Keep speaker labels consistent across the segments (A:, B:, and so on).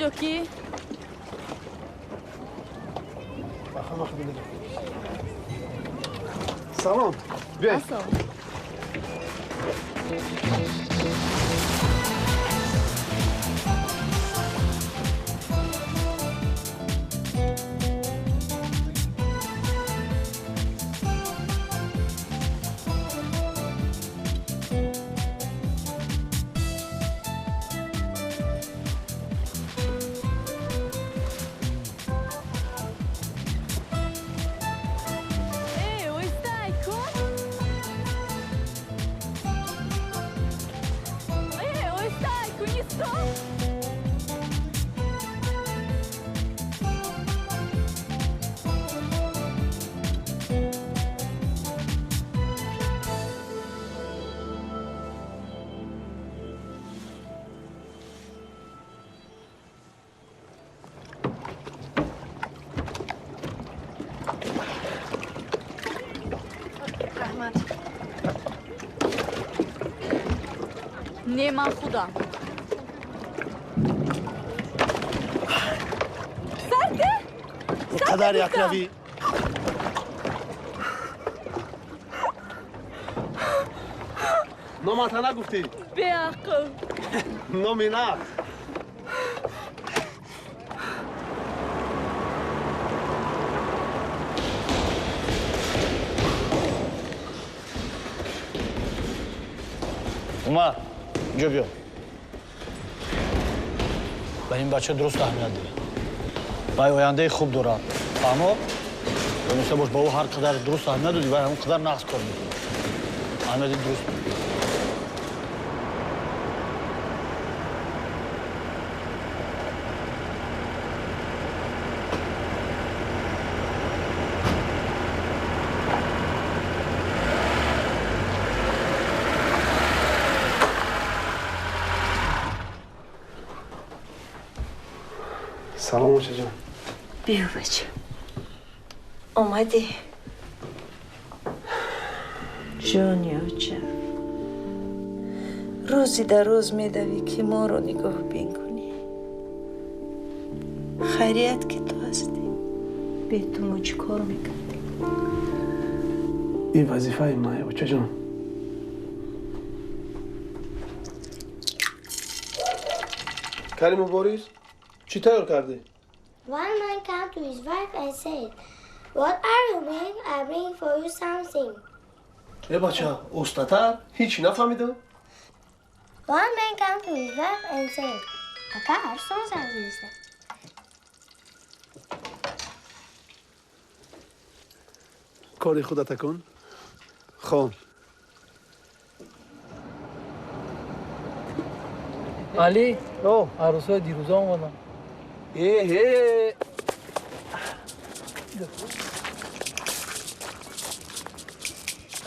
A: Ё ки?
B: Салом. Биёй.
A: Ассалом. Не, ман худам. Сарде?
B: Қадар якравӣ. Номата нагуфтӣ?
A: Беақл.
B: Номи нағз.
C: Умар, инҷо биё. Ба ин бача дуруст аҳамият диҳ. Вай ояндаи хуб дорад. Фаҳмо? Дониста бош, ба ӯ ҳар қадар дуруст аҳамият додӣ, вай ҳамон қадар нағз кор мекунад. Аҳамияти дуруст.
B: Салом, очаҷон.
D: Биё, бача. Омадӣ. Ҷони оча. Рӯзи дар рӯз медавӣ, ки моро нигоҳбин кунӣ. Хайрият, ки ту ҳастӣ. Бе ту мо чӣ кор мекардем?
B: Ин вазифаи ман, очаҷон. Кариму Борис, чӣ тайёр кардӣ?
E: One man came to his wife and said, What are you bringing? I bring for you something.
B: Э бача, остатар, ҳеҷ нафаҳмидам.
E: One man came to his wife and said, Ака, арсон сарвиста.
B: Кори худата кун. Хон.
F: Али, арӯсҳои дирӯза омаданд.
B: Эҳе!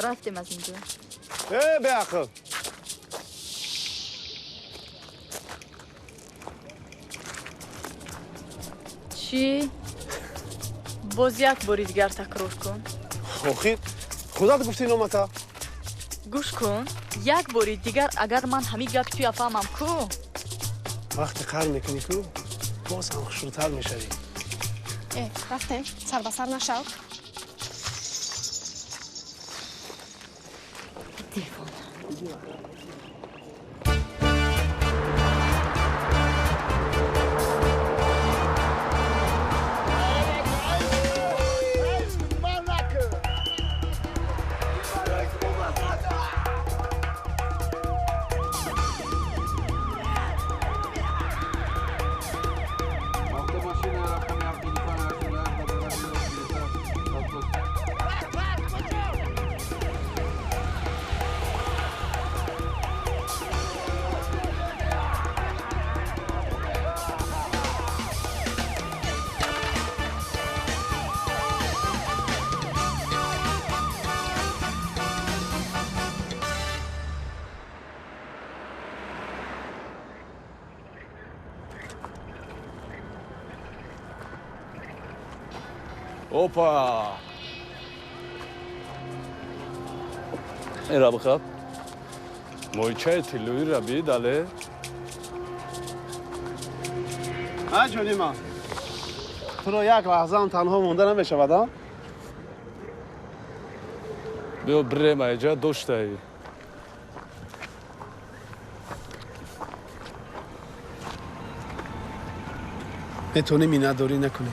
A: Рафтем аз инҷо.
B: Э, беақл!
A: Чӣ? Боз як бори дигар такрор кун.
B: Охир, худат гуфтӣ номата.
A: Гӯш кун, як бори дигар агар ман ҳамин гапи туя фаҳмам ку?
B: Вақте қар мекунӣ ку, боз ҳам хушрӯтар мешавӣ.
G: Э, рафтем, сар ба сар нашав.
D: Девона.
H: Опа! Эй, рабихаб. Моҳичаи тиллоӣ рабид, але?
B: А ҷони ман, туро як лаҳзаам танҳо монда намешавад, а?
H: Биё бирем айҷа доштаи.
B: Метавонӣ миннатдорӣ накунӣ.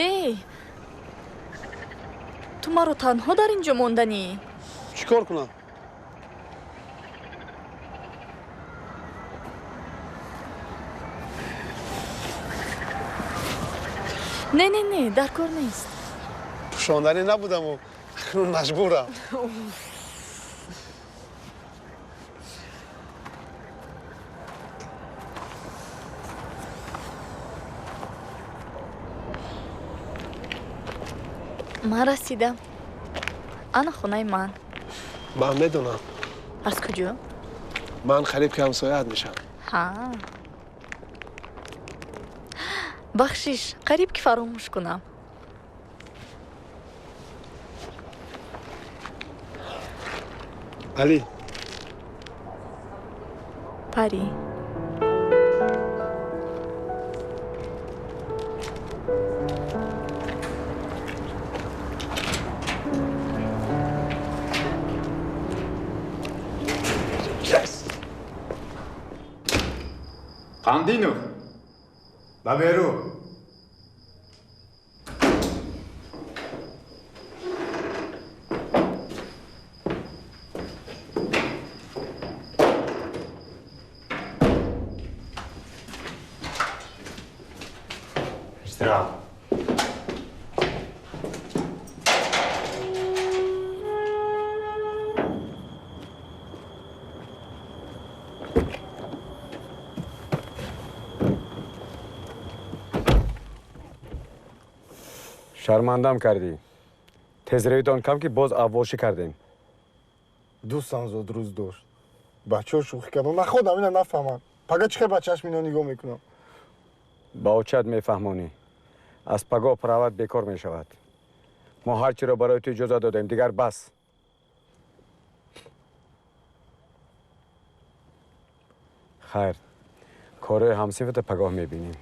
A: Эй, ту маро танҳо дар ин ҷо монданӣ?
B: Чӣ кор кунам?
A: Не, не, не, дар кор нест.
B: Пӯшонданӣ набудаму маҷбурам.
A: Ман расидам. Ана хонаи ман.
B: Ман медонам.
A: Аз куҷо?
B: Ман қариб ки ҳамсояат мешавам.
A: Ҳа. Бахшиш, қариб ки фаромӯш кунам.
B: Али.
A: Пари.
I: Қандинов, ба берун. Истироҳат.
J: Шармандам кардӣ. Тезравитон кам ки боз аввошӣ кардем.
K: Дӯстам зодрӯз дошт. Бачаҳо шӯхӣ кардам. Ман худам ина нафаҳмам. Пага чӣ хел ба чашми ино нигоҳ мекунам?
J: Ба очат мефаҳмонӣ. Аз пагоҳ прават бекор мешавад. Мо ҳар чиро барои ту иҷоза додем, дигар бас. Хайр, корҳои ҳамсинфата пагоҳ мебинем.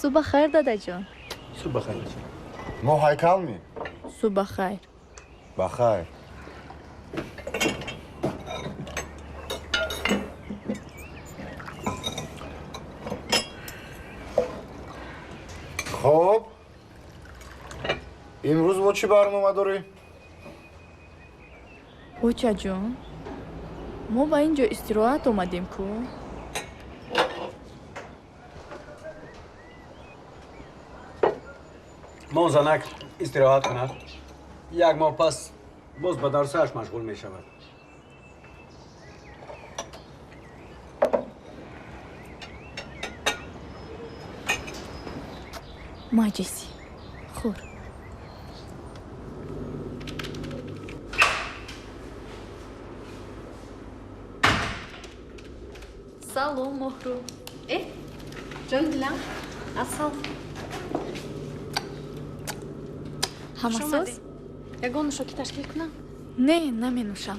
A: Субҳ бахайр, дадаҷон.
C: Субҳ бахайр.
K: Мо ҳайкал ми?
A: Субҳ бахайр.
K: Бахайр. Хоб, имрӯз бо чӣ барнома дорӣ?
A: Очаҷон, мо ба ин ҷо истироҳат омадем ку?
J: Мо занак истироҳат кунад, як моҳ пас боз ба дарсааш машғул мешавад.
A: Маҷиси, хӯр. Салом, Моҳру.
G: Э, ҷон дилам, асал.
A: Ҳамасоз?
G: Ягон нӯшокӣ ташкил кунам?
A: Не, наменӯшам.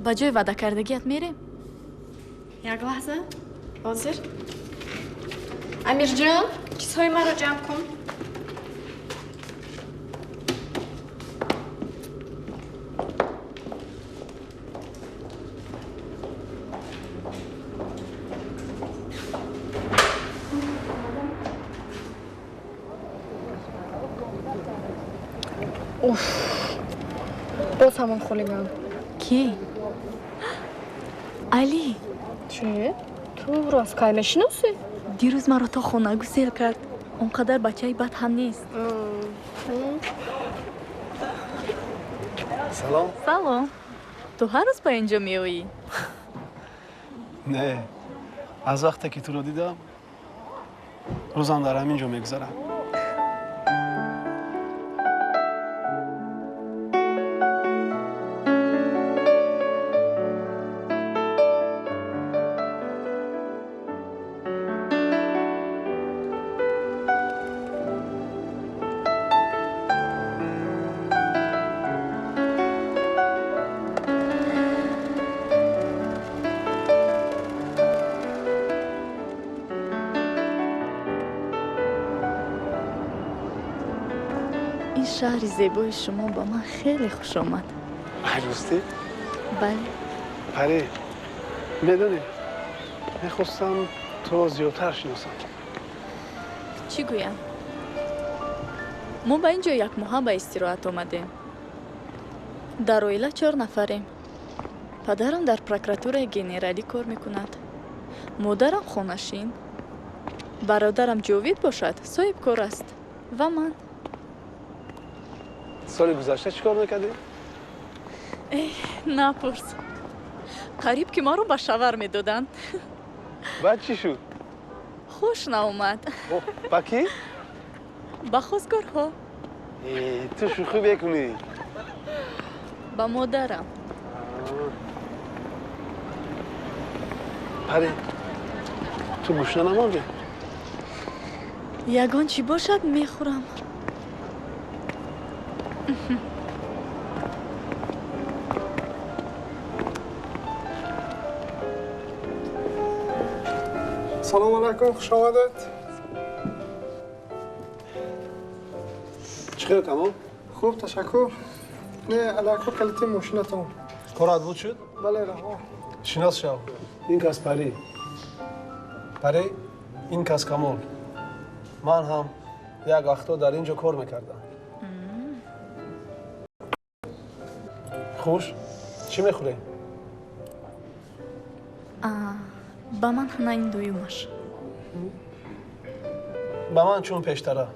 A: Ба ҷои ваъдакардагиат мерем?
G: Як лаҳза, ҳозир. Амирҷон, чизҳои маро ҷамъ кун. Уф, боз ҳамон хулиган.
A: Кӣ? Али.
G: Чӣ? Ту ӯро аз кай мешиносӣ?
A: Дирӯз маро то хона гусел кард. Он қадар бачаи бад ҳам нест.
B: Салом.
A: Салом. Ту ҳар рӯз ба ин ҷо меоӣ?
B: Не, аз вақте ки туро дидам, рӯзам дар ҳамин ҷо мегузарад.
A: Ин шаҳри зебои шумо ба ман хеле хуш омад.
B: Ай, ростӣ?
A: Бале.
B: Парӣ, медонӣ, мехостам туро зиёдтар шиносам.
A: Чӣ гӯям? Мо ба ин ҷо якмоҳа ба истироҳат омадем. Дар оила 4 нафарем. Падарам дар прокуратураи генералӣ кор мекунад. Модарам хонашин. Бародарам Ҷовид бошад, соҳибкор аст. Ва ман.
B: Соли гузашта чӣ кор мекардӣ?
A: Эҳ, напурс. Қариб ки маро ба шавар медоданд.
B: Баъд чӣ шуд?
A: Хуш наомад.
B: Ба кӣ?
A: Ба хостгорҳо.
B: Ту шӯхӣ мекунӣ?
A: Ба модарам.
B: Парӣ, ту гушна намондӣ?
A: Ягон чӣ бошад, мехӯрам.
K: Салом алайкум, хуш омадед.
B: Чӣ хел, тамом?
K: Хуб, ташаккур. Не, алайкум, калити мошинатон.
B: Корат буд шуд?
K: Бале, раҳмат.
B: Шинос шав. Ин кас Парӣ. Парӣ, ин кас Камол. Ман ҳам як вақто дар ин ҷо кор мекардам. Хуш, чӣ мехӯрем?
A: Ба ман на ин дуюмаш.
B: Ба ман чун пештара.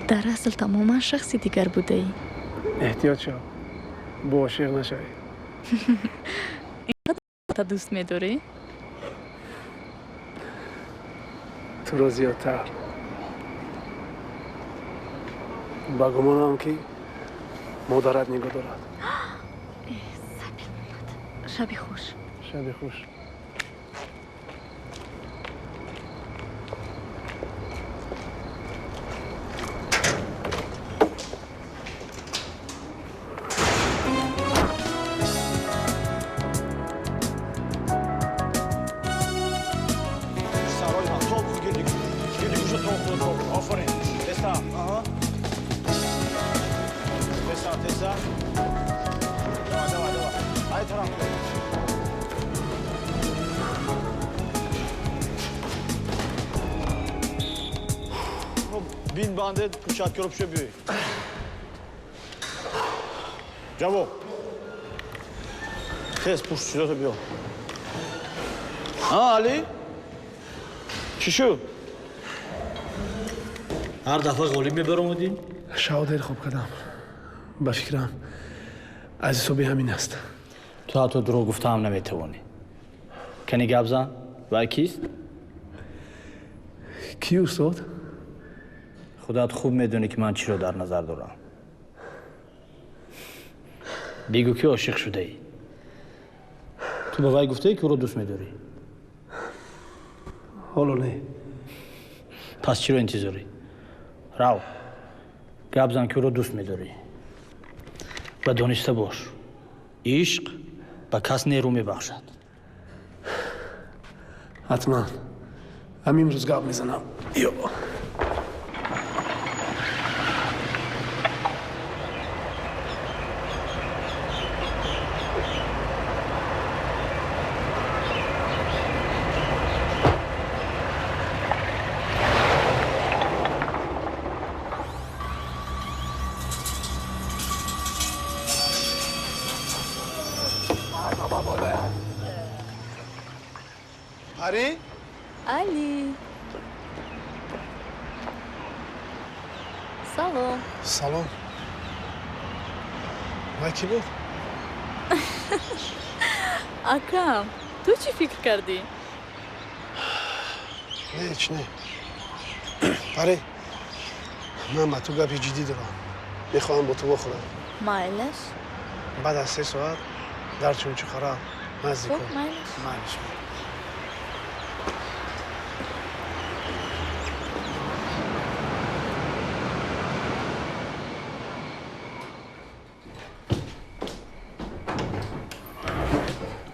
A: Дар асл тамоман шахси дигар будаӣ.
B: Эҳтиёт шав, бо ошиқ нашавӣ.
A: Инқадар дӯст медорӣ?
B: Туро зиёдтар. Ба гумонам, ки модарат нигоҳ дорад.
A: Шаби хуш.
B: Шаби хуш.
C: Курчаткиро пуша биёй. Ҷавоб. Тез пушт чизото биё. Ҳа, Али? Чӣ шуд? Ҳар дафъа ғолиб мебаромадӣ?
B: Шаб дер хоб кардам. Ба фикрам, аз ҳисоби ҳамин аст.
C: Ту ҳатто дурӯғ гуфтаам наметавонӣ. Кани гап зан, вай кист?
B: Ки, устод?
C: Худат хуб медонӣ, ки ман чиро дар назар дорам. Бигӯ, ки ошиқ шудаӣ. Ту ба вай гуфтаӣ, ки ӯро дӯст медорӣ?
B: Ҳоло не.
C: Пас чиро интизорӣ? Рав, гап зан, ки ӯро дӯст медорӣ. Ва дониста бош, ишқ ба кас нерӯ мебахшад.
B: Ҳатман ҳамин рӯз гап мезанам. Ё
L: Пари?
A: Али. Салом.
B: Салом. Вай кӣ буд?
A: Акам, ту чӣ фикр кардӣ?
B: Не, ҳеч не. Пари, ман ба ту гапи ҷиддӣ дорам. Мехоҳам бо ту вохӯрам.
A: Майлаш?
B: Баъд аз 3 соат дар Чунчуқара наздик.
A: Хуб, майлаш.
B: Майлаш.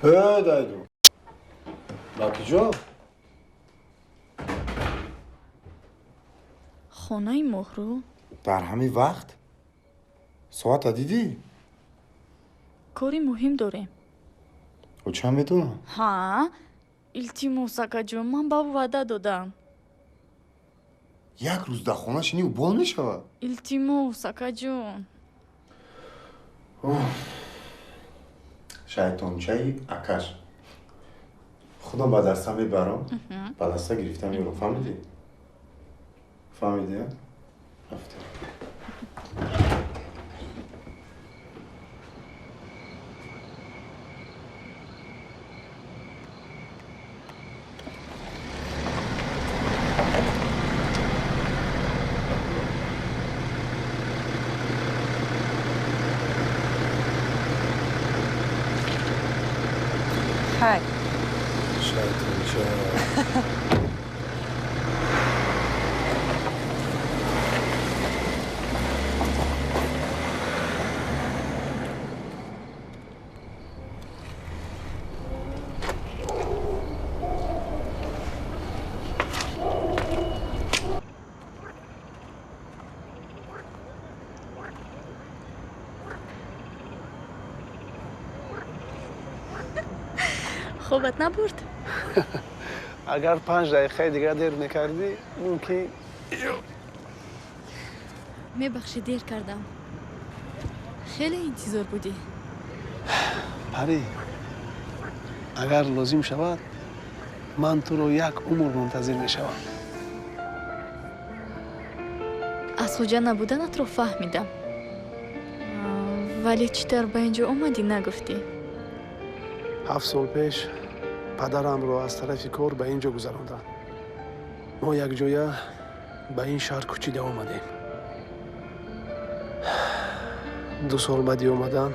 K: Э, дайду. Ба куҷо?
A: Хонаи Моҳрӯ.
K: Дар ҳамин вақт? Соата дидӣ?
A: Кори муҳим дорем.
K: Очам медонам.
A: Ҳа, илтимос, акаҷон, ман ба ӯ ваъда додам.
K: Як рӯз дар хона шинӣ, ӯ бол мешавад.
A: Илтимос, акаҷон.
K: Шайтончаи акаш. Худам ба даста мебарам, ба даста гирифта меёрам. Фаҳмидӣ? Фаҳмидӣ? Рафтем.
D: Хай.
K: Шайтонча.
A: Хобат набурд?
B: Агар 5 дақиқаи дигар дер мекардӣ, мумкин.
A: Мебахшӣ, дер кардам. Хеле интизор будӣ.
B: Пари, агар лозим шавад, ман туро як умр мунтазир мешавам.
A: Аз Хуҷанд набуданатро фаҳмидам, вале чӣ тавр ба ин ҷо омадӣ, нагуфтӣ.
B: 7 сол пеш падарамро аз тарафи кор ба ин ҷо гузаронданд. Мо якҷоя ба ин шаҳр кӯчида омадем. 2 сол баъди омадан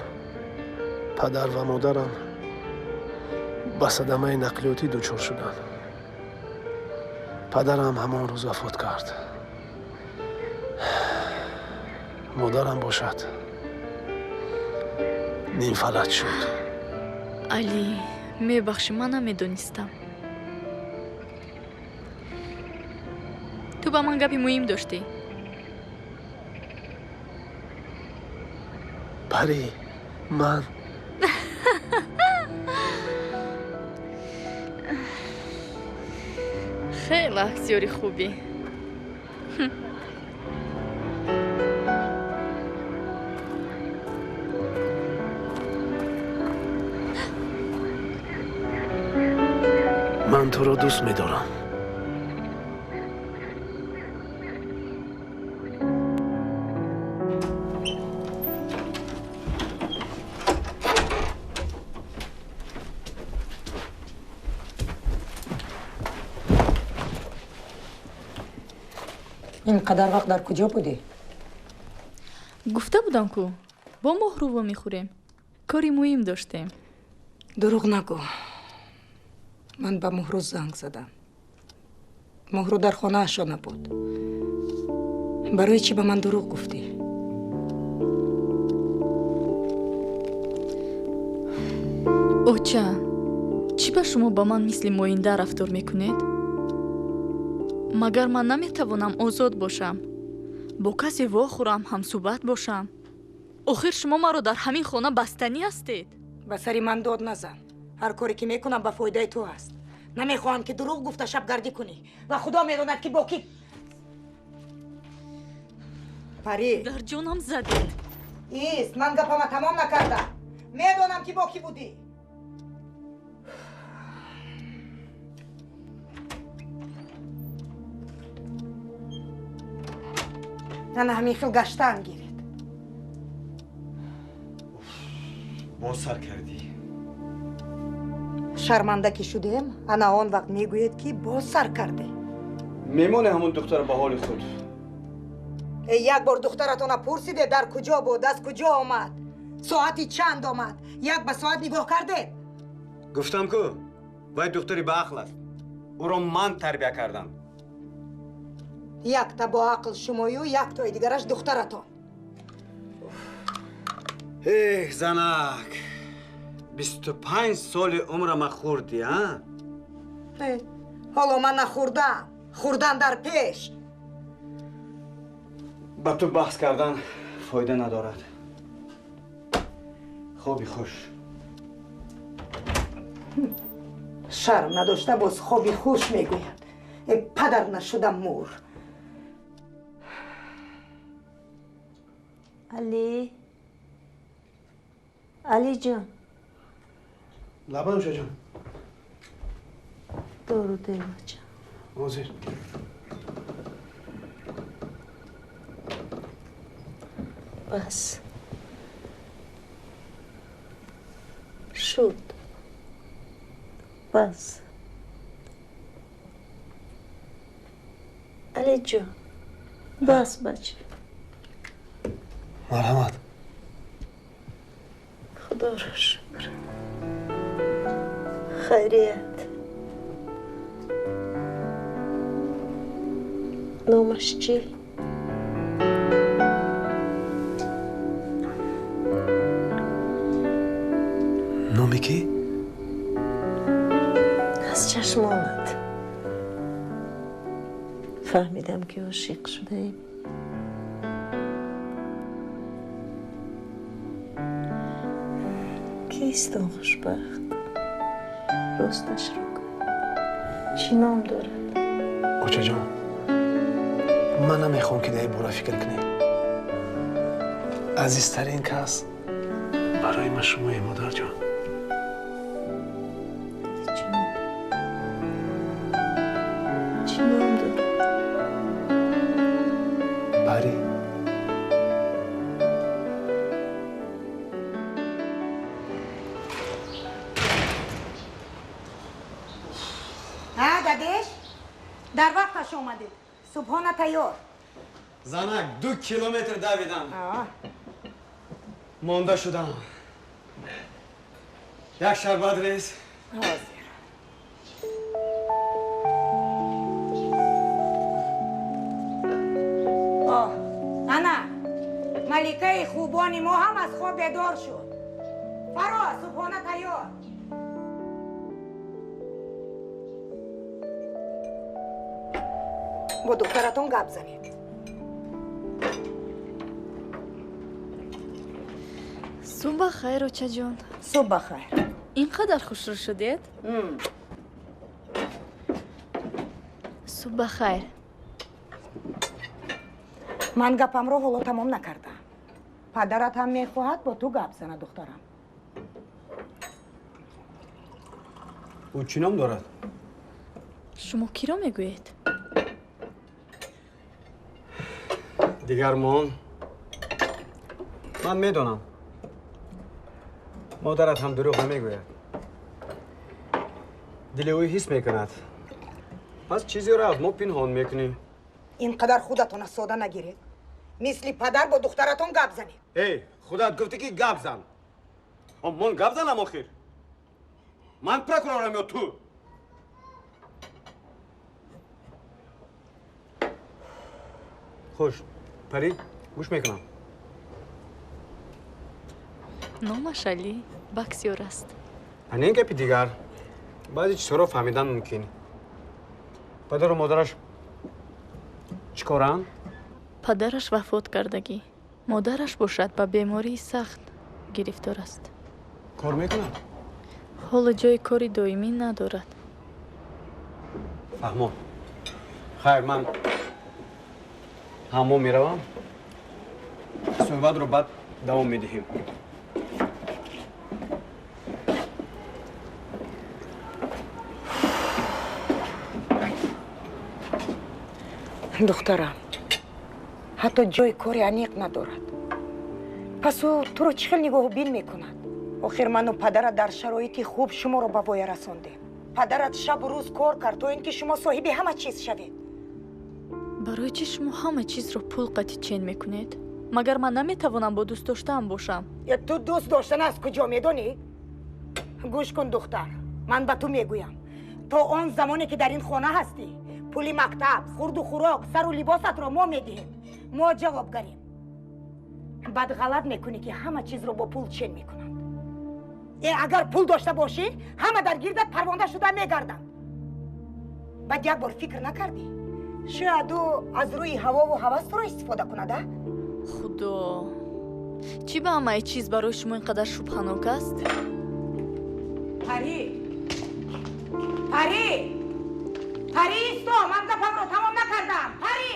B: падар ва модарам ба садамаи нақлиётӣ дучор шуданд. Падарам ҳамон рӯз вафот кард, модарам бошад, нимфалаҷ шуд.
A: Али, мебахшӣ, ман намедонистам. Ту ба ман гапи муҳим доштӣ.
B: Пари, ман
A: Хеле актёри хубӣ.
B: Ман туро дӯст медорам.
L: Ин қадар вақт дар куҷо будӣ?
A: Гуфта будам ку, бо Моҳрӯ вомехӯрем. Кори муҳим доштем.
L: Дурӯғ нагӯ. Ман ба Моҳрӯ занг задам. Моҳрӯ дар хонаашо набуд. Барои чӣ ба ман дурӯғ гуфтӣ?
A: Оча, чӣ ба шумо ба ман мисли моинда рафтор мекунед? Магар ман наметавонам озод бошам, бо касе вохӯрам, ҳамсӯҳбат бошам? Охир шумо маро дар ҳамин хона бастанӣ ҳастед.
L: Ба сари ман дод назан. Ҳар коре ки мекунам ба фоидаи ту аст. Намехоҳам ки дурӯғ гуфта шабгардӣ кунӣ ва худо медонад ки бо кӣ. Парӣ,
A: дар ҷонам задед.
L: Ист, ман гапама тамом накардам. Медонам ки бо кӣ будӣ. Ана ҳамин хел гаштаам гиред.
J: Боз сар кардӣ.
L: Шарманда ки шудем, ана он вақт мегӯед ки боз сар кардем.
J: Мемоне ҳамон духтара ба ҳоли худ.
L: Як бор духтаратона пурсиде дар куҷо буд, аз куҷо омад, соати чанд омад, як ба соат нигоҳ кардед?
J: Гуфтам ку, вай духтари баақл аст. Ӯро ман тарбия кардам.
L: Якта бо ақл шумою, яктои дигараш духтаратон.
J: Эҳ, занак, 25 соли умрама хӯрдӣ, а?
L: Ҳоло ман нахӯрдам, хӯрдан дар пеш.
J: Ба ту баҳс кардан фоида надорад. Хоби хуш.
L: Шарм надошта боз хоби хуш мегӯяд. Э, падар нашудам мур.
D: Али, Алиҷон.
B: Лабан ушаҷон.
D: Дору девача.
B: Ҳозир.
D: Бас. Шуд. Бас. Алиҷон. Бас, бача.
B: Марҳамат.
D: Худоро шукр. Хайрият. Номаш чӣ?
B: Номи кӣ?
D: Аз чашмонат фаҳмидам ки ошиқ шудаем. Кист он хушбахт? Росташро гӯ. Чӣ ном дорад?
B: Очаҷон, ман намехоҳам ки дар ин бора фикр кунед. Азизтарин кас барои ман шумое, модарҷон.
D: Чӣ ном дорад?
B: Парӣ.
L: Дадеш, дар вақташ омадед. Субҳона тайёр.
J: Занак, 2 километр давидам. Монда шудам. Як шарбат рез.
L: Ҳозир. Ана, маликаи хубони мо ҳам аз хоб бедор шуд. Фаро, субҳона тайёр. Бо духтаратон гап занед.
A: Субҳ ба хайр, очаҷон.
L: Субҳ ба хайр.
A: Ин қадар хушрӯ шудед? Субҳ ба хайр.
L: Ман гапамро ҳоло тамом накардам. Падарат ҳам мехоҳад бо ту гап занад, духтарам.
J: Ӯ чӣ ном дорад?
A: Шумо киро мегӯед?
J: Дигар мон. Ман медонам. Модарат ҳам дурӯғ намегӯяд. Дили ӯ ҳис мекунад. Пас чизеро аз мо пинҳон мекунӣ.
L: Ин қадар худатона сода нагиред. Мисли падар бо духтаратон гап занед.
I: Эй, худат гуфтӣ ки гап зан. Мон гап занам охир. Ман прокурорам ё ту? Хуш, Парӣ, гӯш мекунам.
A: Номаш Алӣ, боксёр аст.
J: Ана ин гапи дигар. Баъзе чизҳоро фаҳмидан мумкин. Падару модараш чӣ коранд?
A: Падараш вафот кардагӣ, модараш бошад, ба бемории сахт гирифтор аст.
J: Кор мекунад?
A: Ҳоло ҷои кори доимӣ надорад.
J: Фаҳмон. Хайр, ман ҳаммом меравам, суҳбатро баъд давом медиҳем.
L: Духтарам ҳатто ҷои кори аниқ надорад. Пас ӯ туро чӣ хел нигоҳубин мекунад? Охир ману падарат дар шароити хуб шуморо ба воя расондем. Падарат шабу рӯз кор кард, то ин ки шумо соҳиби ҳама чиз шавед.
A: Барои чӣ шумо ҳама чизро пул қатӣ чен мекунед? Магар ман наметавонам бо дӯст доштаам бошам?
L: Ту дӯст доштан аз куҷо медонӣ? Гӯш кун, духтар, ман ба ту мегӯям: то он замоне ки дар ин хона ҳастӣ, пули мактаб, хурду хӯрок, сару либосатро мо медиҳем, мо ҷавобгарем. Баъд ғалат мекунӣ, ки ҳама чизро бо пул чен мекунанд. Агар пул дошта бошӣ, ҳама дар гирдат парвонда шуда мегарданд. Баъд як бор фикр накардӣ, шояд ӯ аз рӯи ҳавову ҳавас туро истифода кунад, а?
A: Худо, чӣ ба ҳамаи чиз барои шумо ин қадар шубҳанок аст?
L: Парӣ, Парӣ, Парӣ, исто, ман гапамро тамом накардам. Парӣ!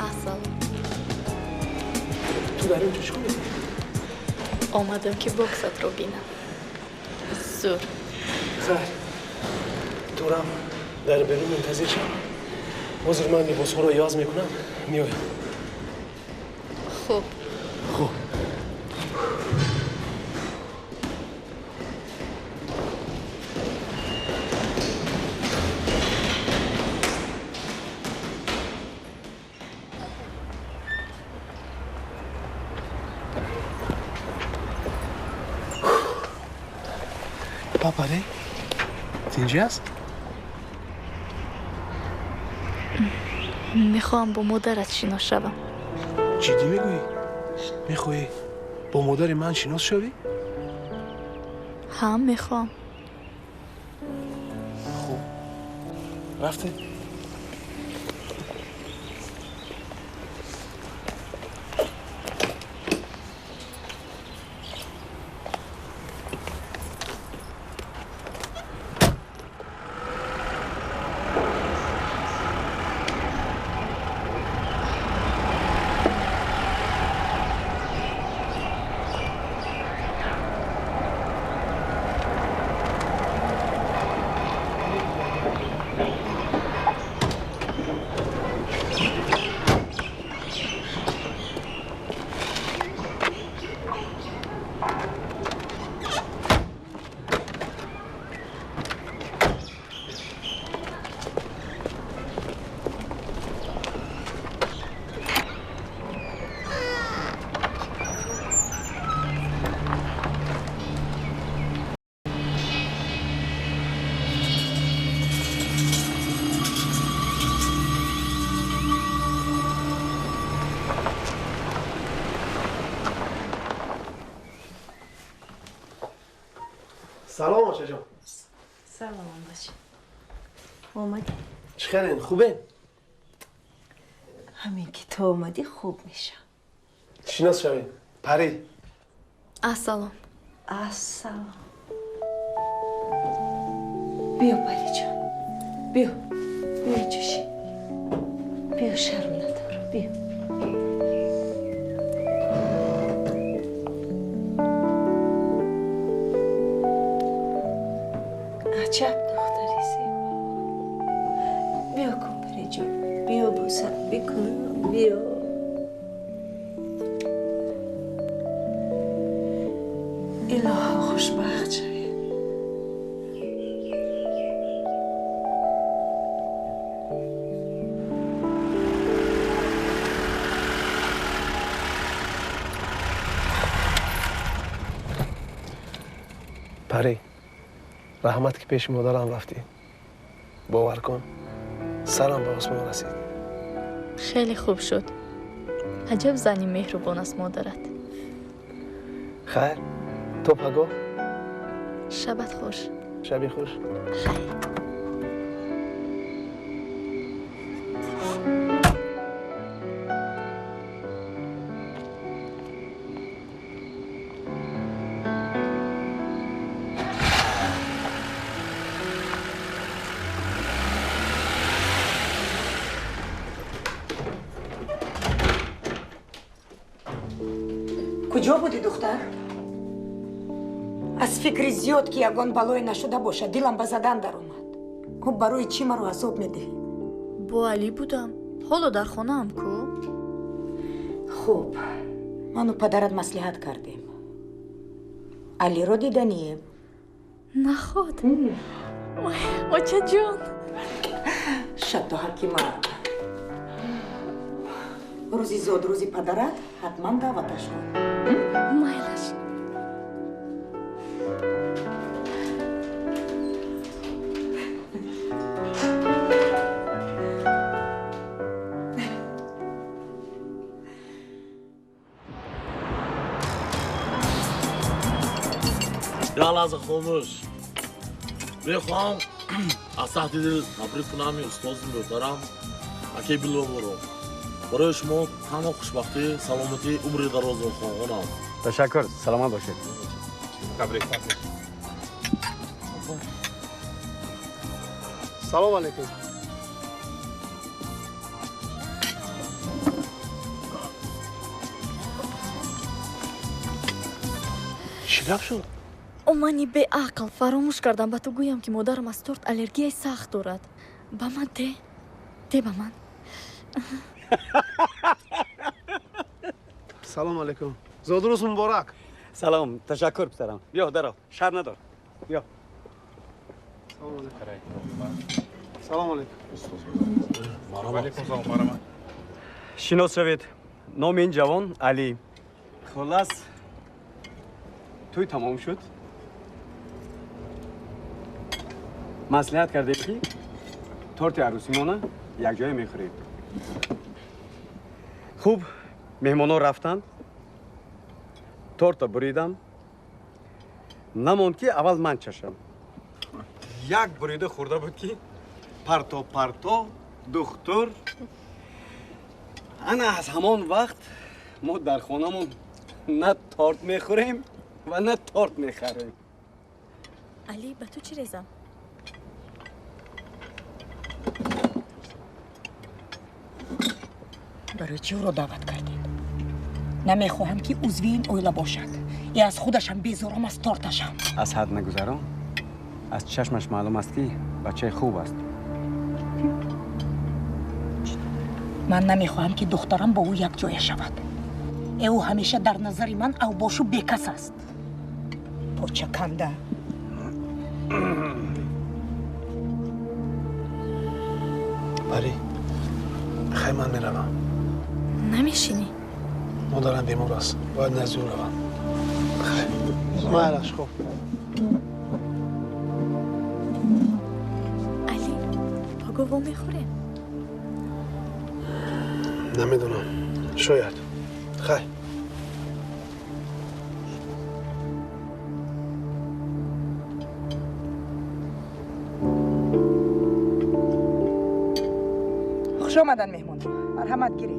A: Асал.
B: Ту дар инҷо чӣ кор мекунӣ?
A: Омадам, ки боксатро бинам. Зур.
B: Хайр, турам дар берун мунтазир шав. Ҳозир ман либосҳоро иваз мекунам, меоям.
A: Хуб.
B: Хуб. Папаре, тинҷӣ аст?
A: Мехоҳам бо модарат шинос шавам.
B: Ҷиддӣ мегӯӣ? Мехоҳӣ бо модари ман шинос шавӣ?
A: Ҳа, мехоҳам.
B: Хуб, рафтем. Салом, очаҷон.
D: Салом, бача. Омадӣ?
B: Чӣ хелен, хубен?
D: Ҳамин ки ту омадӣ, хуб мешам.
B: Шинос шавем, Парӣ.
A: Ассалом.
D: Ассалом. Биё, Париҷон, биё, биё, ҷуши, биё, шарм надорам, биё. Аҷаб духтари зебо. Биё кун, Париҷон, биё бӯсам бикун, биё. Илоҳо хушбахт шавед.
B: Парӣ, раҳмат ки пеши модарам рафтӣ. Бовар кун, сарам ба осмон расид.
A: Хеле хуб шуд. Аҷаб зани меҳрубон аст модарат.
B: Хайр, то пагоҳ.
A: Шабат хуш.
B: Шаби хуш.
A: Хайр.
L: Куҷо будӣ, духтар? Аз фикри зиёд ки ягон балое нашуда бошад, дилам ба задан даромад. Хуб, барои чӣ маро азоб медиҳӣ?
A: Бо Алӣ будам. Ҳоло дар хонаам ку?
L: Хуб, ману падарат маслиҳат кардем. Алиро диданием.
A: Наход. Ой, очаҷон.
L: Шабто ҳакима. Рӯзи зодрӯзи падарат ҳатман даъваташ кун.
A: Майлаш.
M: Як лаҳза хомӯш. Мехоҳам аз таҳти дил табрик кунам устози мӯҳтарам акаи Биловоро. Барои шумо танҳо хушбахтӣ, саломатӣ, умри дарозро хоҳонам.
J: Ташаккур, саломат бошед.
H: Табрик.
B: Салом алейкум. Чӣ гап шуд?
A: О, мани беақл, фаромӯш кардам ба ту гӯям ки модарам аз торт аллергияи сахт дорад. Ба ман де, де ба ман.
B: Салом алейкум. Зодрӯз муборак.
I: Салом, ташаккур писарам. Биё, даро, шар надор. Биё.
B: Салом алейкум. Салом алейкум.
H: Алейкум салом, марҳамат.
I: Шинос шавед. Номи ин ҷавон Алӣ. Хулас, тӯй тамом шуд. Маслиҳат кардем ки торти арӯсимона якҷоя мехӯрем. Хуб, меҳмонҳо рафтанд. Торта буридам. Намонд ки аввал ман чашам. Як бурида хӯрда буд ки парто парто духтур. Ана аз ҳамон вақт мо дар хонамон на торт мехӯрем ва на торт мехарем.
A: Алӣ, ба ту чӣ резам?
L: Барои чӣ ӯро даъват кардед? Намехоҳам ки узви ин оила бошад. Е аз худашам безорам, аз торташам.
J: Аз ҳад нагузарон. Аз чашмаш маълум аст ки бачаи хуб аст.
L: Ман намехоҳам ки духтарам бо ӯ якҷоя шавад. Ӯ ҳамеша дар назари ман авбошу бекас аст. Почаканда.
B: Парӣ, хай ман меравам.
A: Намешинӣ?
B: Модарам бемор аст, бояд назди ӯ равам. Хай, майлаш, хуб.
A: Алӣ, паго во мехӯрем?
B: Намедонам, шояд. Хай.
L: Хуш омадан меҳмонҳо. Марҳамат гиред.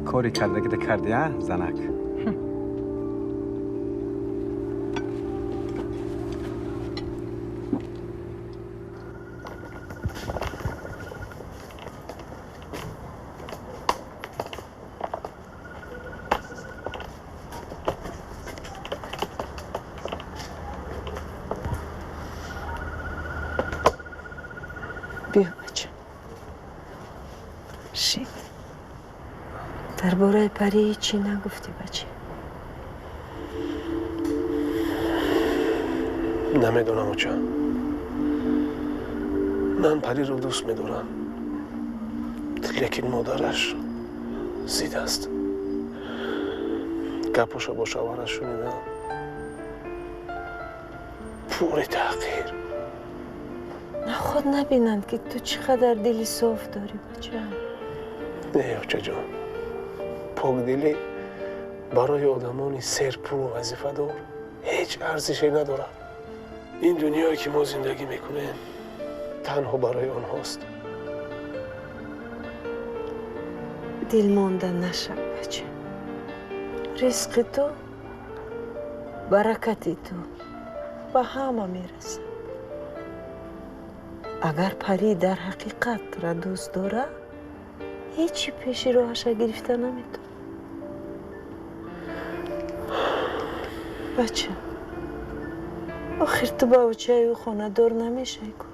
J: Кори кардагида карди, а, занак?
D: Дар бораи Парӣ ҳеччӣ нагуфтӣ, бача.
B: Намедонам, оча. Ман Париро дӯст медорам, лекин модараш зид аст. Гапоша бо шавҳараш шунидам. Пури таҳқир.
D: Наход набинанд, ки ту чӣ қадар дили соф дорӣ, бача.
B: Не, очаҷон, покдилӣ барои одамони серпулу вазифадор ҳеҷ арзише надорад. Ин дунёе ки мо зиндагӣ мекунем, танҳо барои онҳост.
D: Дилмонда нашав, бача. Ризқи ту, баракати ту ба ҳама мерасад. Агар Парӣ дар ҳақиқат тура дӯст дорад, ҳечи пеши роҳаша гирифта наметавонад. Бача, охир ту ба очаи ӯ хонадор намешавӣ ку?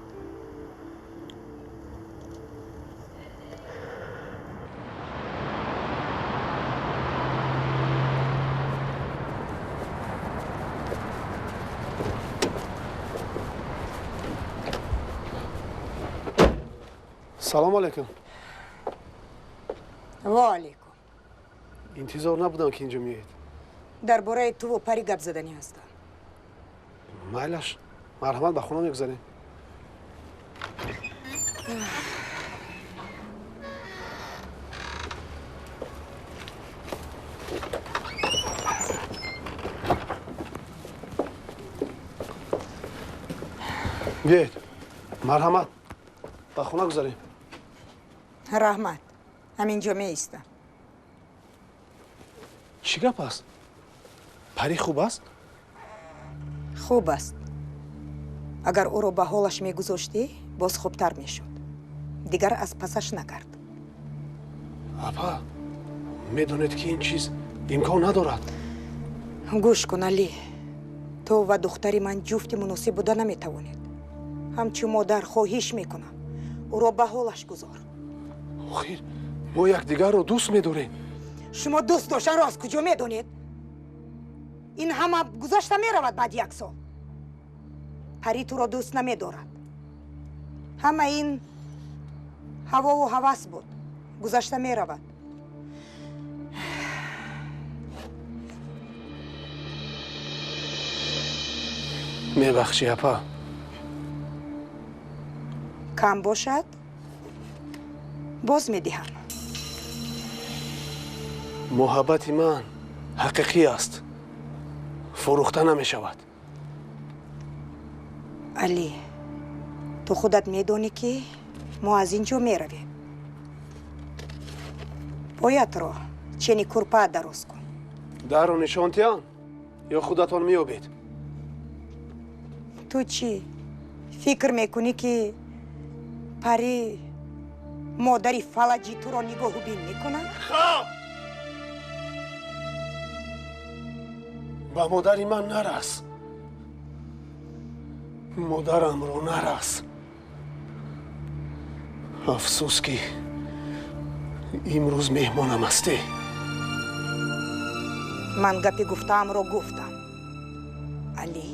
B: Салом алейкум.
L: Ва алейкум.
B: Интизор набудам, ки инҷо меоед.
L: Дар бораи туву Парӣ гап заданӣ ҳастам.
B: Майлаш, марҳамат, ба хона мегузарем. Биёед, марҳамат, ба хона гузарем.
L: Раҳмат, ҳаминҷо меистам.
B: Чӣ гап аст? Парӣ хуб аст?
L: Хуб аст. Агар ӯро ба ҳолаш мегузоштӣ, боз хубтар мешуд. Дигар аз пасаш накард.
B: Апа, медонед, ки ин чиз имкон надорад.
L: Гӯш кун, Алӣ. Ту ва духтари ман ҷуфти муносиб буда наметавонед. Ҳамчун модар хоҳиш мекунам, ӯро ба ҳолаш гузор.
B: Охир, мо якдигарро дӯст медорем.
L: Шумо дӯст доштанро аз куҷо медонед? Ин ҳама гузашта меравад баъди як сол. Парӣ туро дӯст намедорад. Ҳама ин ҳавову ҳавас буд, гузашта меравад.
B: Мебахшӣ, апа.
L: Кам бошад, боз медиҳам.
B: Муҳаббати ман ҳақиқӣ аст, фурӯхта намешавад.
L: Алӣ, ту худат медонӣ, ки мо аз ин ҷо меравем. Поятро чени курпа дароз кун.
B: Дарро нишон тиҳам ё худатон меёбед?
L: Ту чӣ фикр мекунӣ, ки Парӣ модари фалаҷи туро нигоҳу бин мекунад?
B: Хаб! Ба модари ман нарас. Модарамро нарас. Афсӯс, ки имрӯз меҳмонам ҳастӣ.
L: Ман гапи гуфтаамро гуфтам, Алӣ.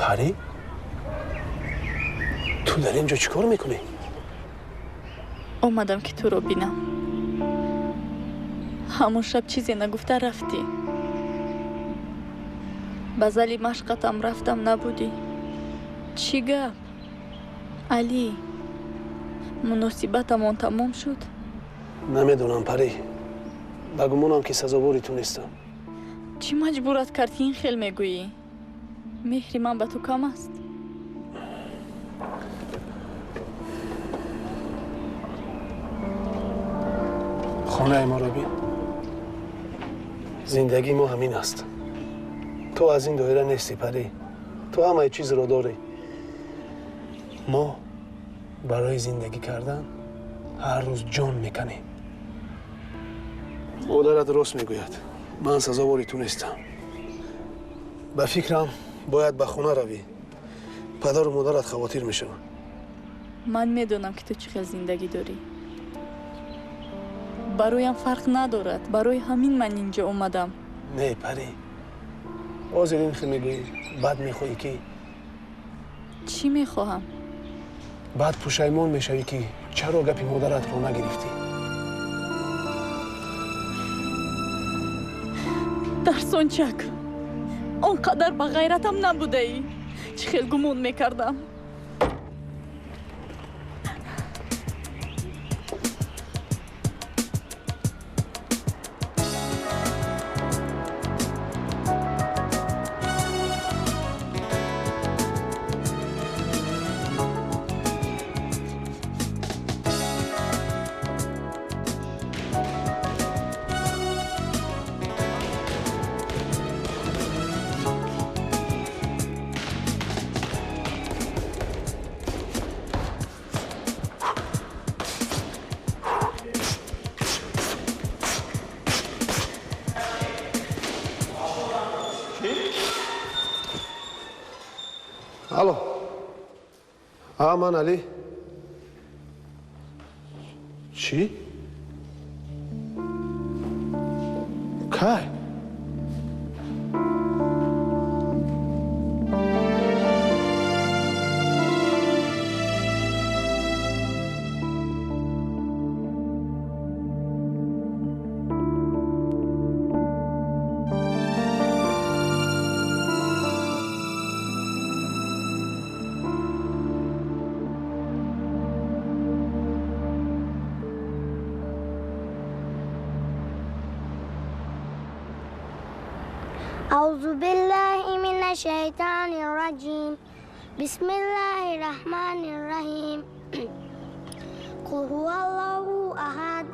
B: Парӣ, ту дар ин ҷо чӣ кор мекунӣ?
A: Омадам, ки туро бинам. Ҳамон шаб чизе нагуфта рафтӣ. Ба зали машқатам рафтам, набудӣ. Чӣ гап, Алӣ? Муносибатамон тамом шуд?
B: Намедонам, Парӣ. Ба гумонам, ки сазовори ту нестам.
A: Чӣ маҷбурат кард, ки ин хел мегӯӣ? Меҳри ман ба ту кам аст?
B: Хонаи моро бин. Зиндагии мо ҳамин аст. Ту аз ин доира нестӣ, Парӣ. Ту ҳамаи чизро дорӣ. Мо барои зиндагӣ кардан ҳар рӯз ҷон меканем. Модарат рост мегӯяд. Ман сазовори ту нестам. Ба фикрам бояд ба хона равӣ. Падару модарат хавотир мешаванд.
A: Ман медонам, ки ту чӣ хел зиндагӣ дорӣ. Бароям фарқ надорад. Барои ҳамин ман инҷо омадам.
B: Не, Парӣ. Ҳозир ин хел мегӯӣ, баъд мехоҳӣ ки
A: Чӣ мехоҳам?
B: Баъд пушаймон мешавӣ, ки чаро гапи модаратро нагирифтӣ.
A: Тарсончак, он қадар ба ғайратам набудаӣ, чӣ хел гумон мекардам.
B: Алло. А, ман Али. Чӣ? Кай?
E: أعوذ بالله من الشيطان الرجيم. بسم الله الرحمن الرحيم. قل هو الله أحد،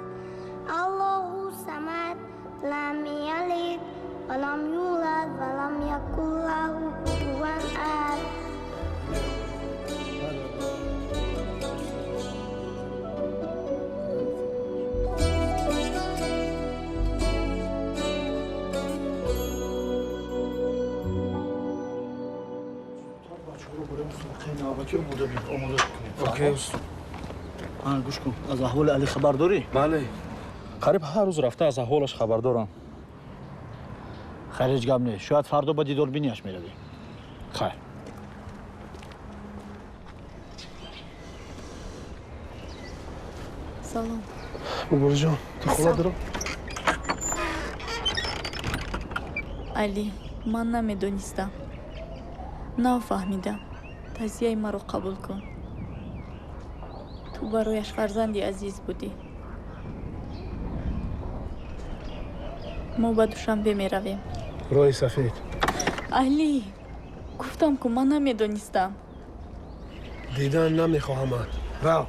E: الله الصمد، لم يلد ولم يولد ولم يكن له كفوا أحد.
C: Гӯш кун, аз аҳволи Али хабар дорӣ?
N: Бале, қариб ҳар рӯз рафта аз аҳволаш хабар дорам.
C: Хайр, ҳеҷ гап нест. Шояд фардо ба дидорбинияш меравӣ.
N: Хайр.
A: Салом.
B: Муборизҷон, ту хона даро?
A: Али, ман намедонистам. Нав фаҳмидам. Тазияи маро қабул кун. Ту барояш фарзанди азиз будӣ. Мо ба Душанбе меравем.
B: Роҳи сафед.
A: Али, гуфтам ку ман намедонистам.
B: Дидан намехоҳамад. Рав.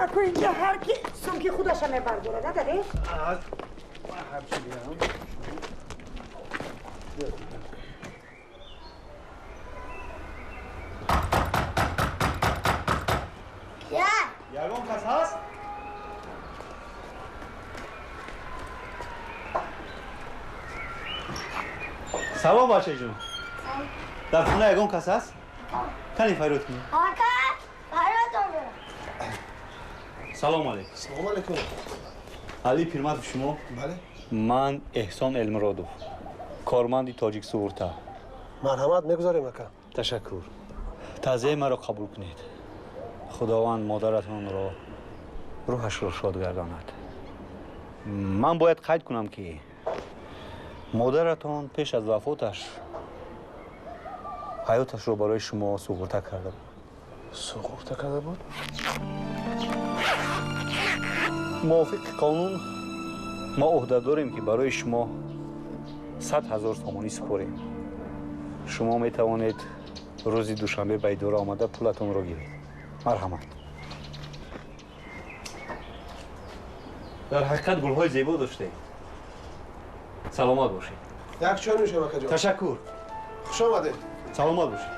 L: Ако инҷа ҳар ки сумки худаша мебардорад, адаре?
N: Ягон кас ҳаст? Салом бачаҷон. Дар хона ягон кас ҳаст? Кани фарёд кунӣ.
E: Ака, фарёд омад.
N: Салом алейкум.
B: Салом алейкум.
N: Али Пирматов шумо?
B: Бале.
N: Ман Эҳсон Элмуродов, корманди Тоҷик суғурта.
B: Марҳамат, мегузарем ака.
N: Ташаккур. Таъзияи маро қабул кунед. Худованд модаратонро рӯҳашро шод гардонад. Ман бояд қайд кунам ки модаратон пеш аз вафоташ ҳаёташро барои шумо суғурта карда буд.
B: Суғурта карда буд?
N: Мувофиқи қонун мо ӯҳда дорем ки барои шумо 100 000 сомонӣ супорем. Шумо метавонед рӯзи душанбе ба идора омада пулатонро гиред. Марҳамат. Дар ҳақиқат гулҳои зебо доштед. Саломат бошед.
B: Як чой нӯшем акаҷон.
N: Ташаккур.
B: Хуш омадед.
N: Саломат бошед.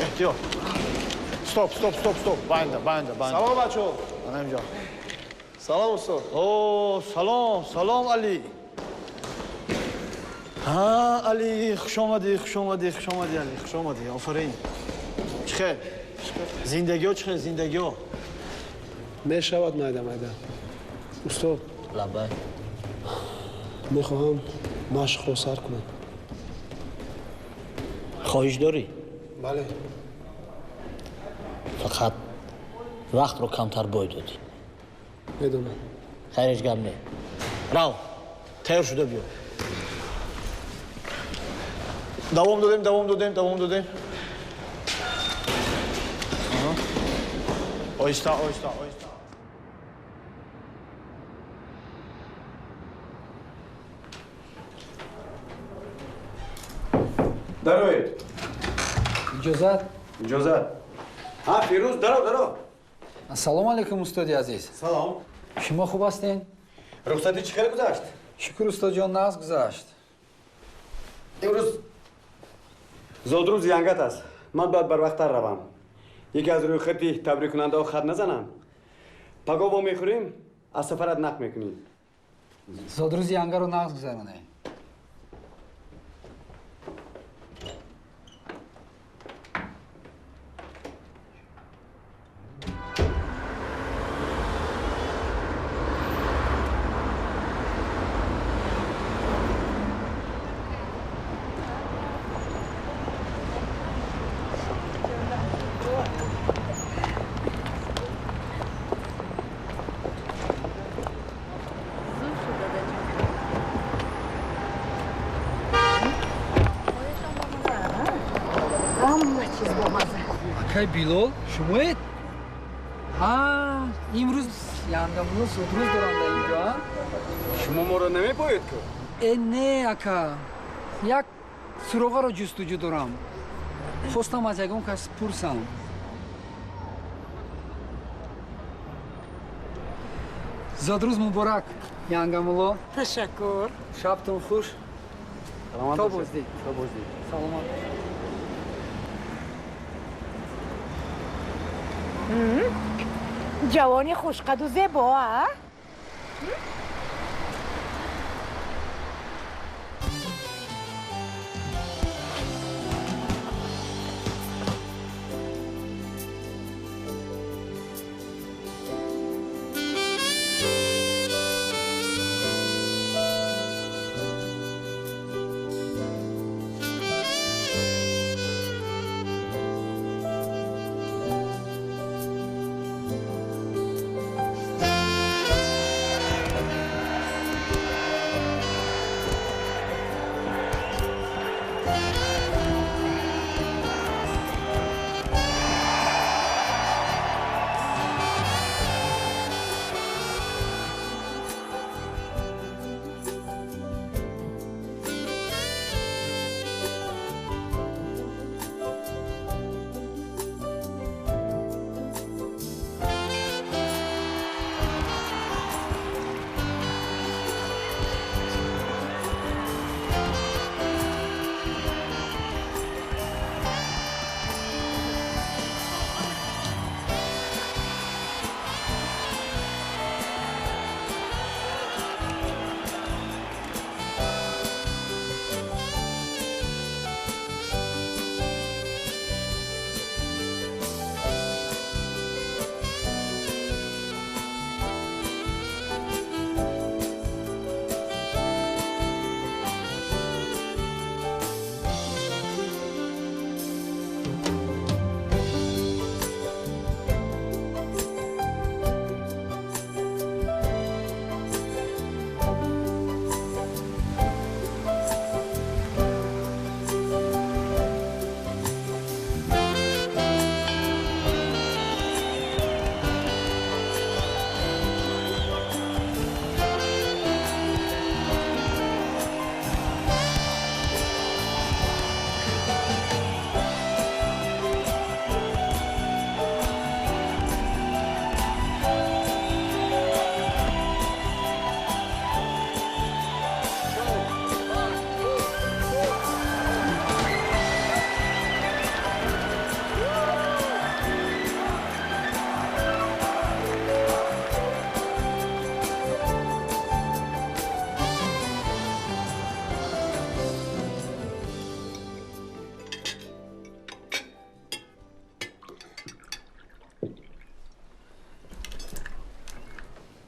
O: Эҳтиёт. Стоп, стоп, стоп, стоп. Банда, банда, банда.
B: Салом бачаҳо.
O: Ана инҷо.
B: Салом устод.
O: О, салом, салом Али. Ҳа, Али, хуш омадӣ, хуш омадӣ, хуш омадӣ Али, хуш омадӣ. Офарин. Чӣ хел? Зиндагиҳо чӣ хел, зиндагиҳо?
B: Мешавад майда майда. Устод.
C: Лабай.
B: Мехоҳам машқро сар кунам.
C: Хоҳиш дорӣ?
B: Бале.
C: Фақат вақтро камтар бой додӣ.
B: Медонам.
C: Хайр, ҳеҷ гап не. Рав, тайёр шуда биё.
O: Давом додем, давом додем, давом додем. Оҳиста, оҳиста, оҳиста.
J: Дароед.
F: Иҷозат?
J: Иҷозат. Ҳа, Фирӯз, даро, даро.
F: Ассалому алайкум, устоди азиз.
J: Салом.
F: Шумо хуб ҳастед?
J: Рухсатӣ чӣ хел гузашт?
F: Шукр, устодҷон, нағз гузашт.
J: Имрӯз зодрӯзи янгат аст. Ман бояд барвақттар равам. Яке аз рӯйхати табриккунандаҳо хат назанам. Пагоҳ во мехӯрем, аз сафарат нақл мекунӣ.
F: Зодрӯзи янгаро нағз гузаронед. Акай Билол, шумоед? Имрӯз янгамулло зодрӯз дорам дар инҷо.
J: Шумо моро намепоед ку?
F: Э, не, ака. Як суроғаро ҷустуҷӯ дорам. Хостам аз ягон кас пурсам. Зодрӯз муборак, янгамулло.
L: Ташаккур.
F: Шабтон хуш.
J: Саломат
F: То
J: бошед.
F: боздид.
J: То боздид.
F: Саломат.
L: Ҷавони хушқаду зебо, а?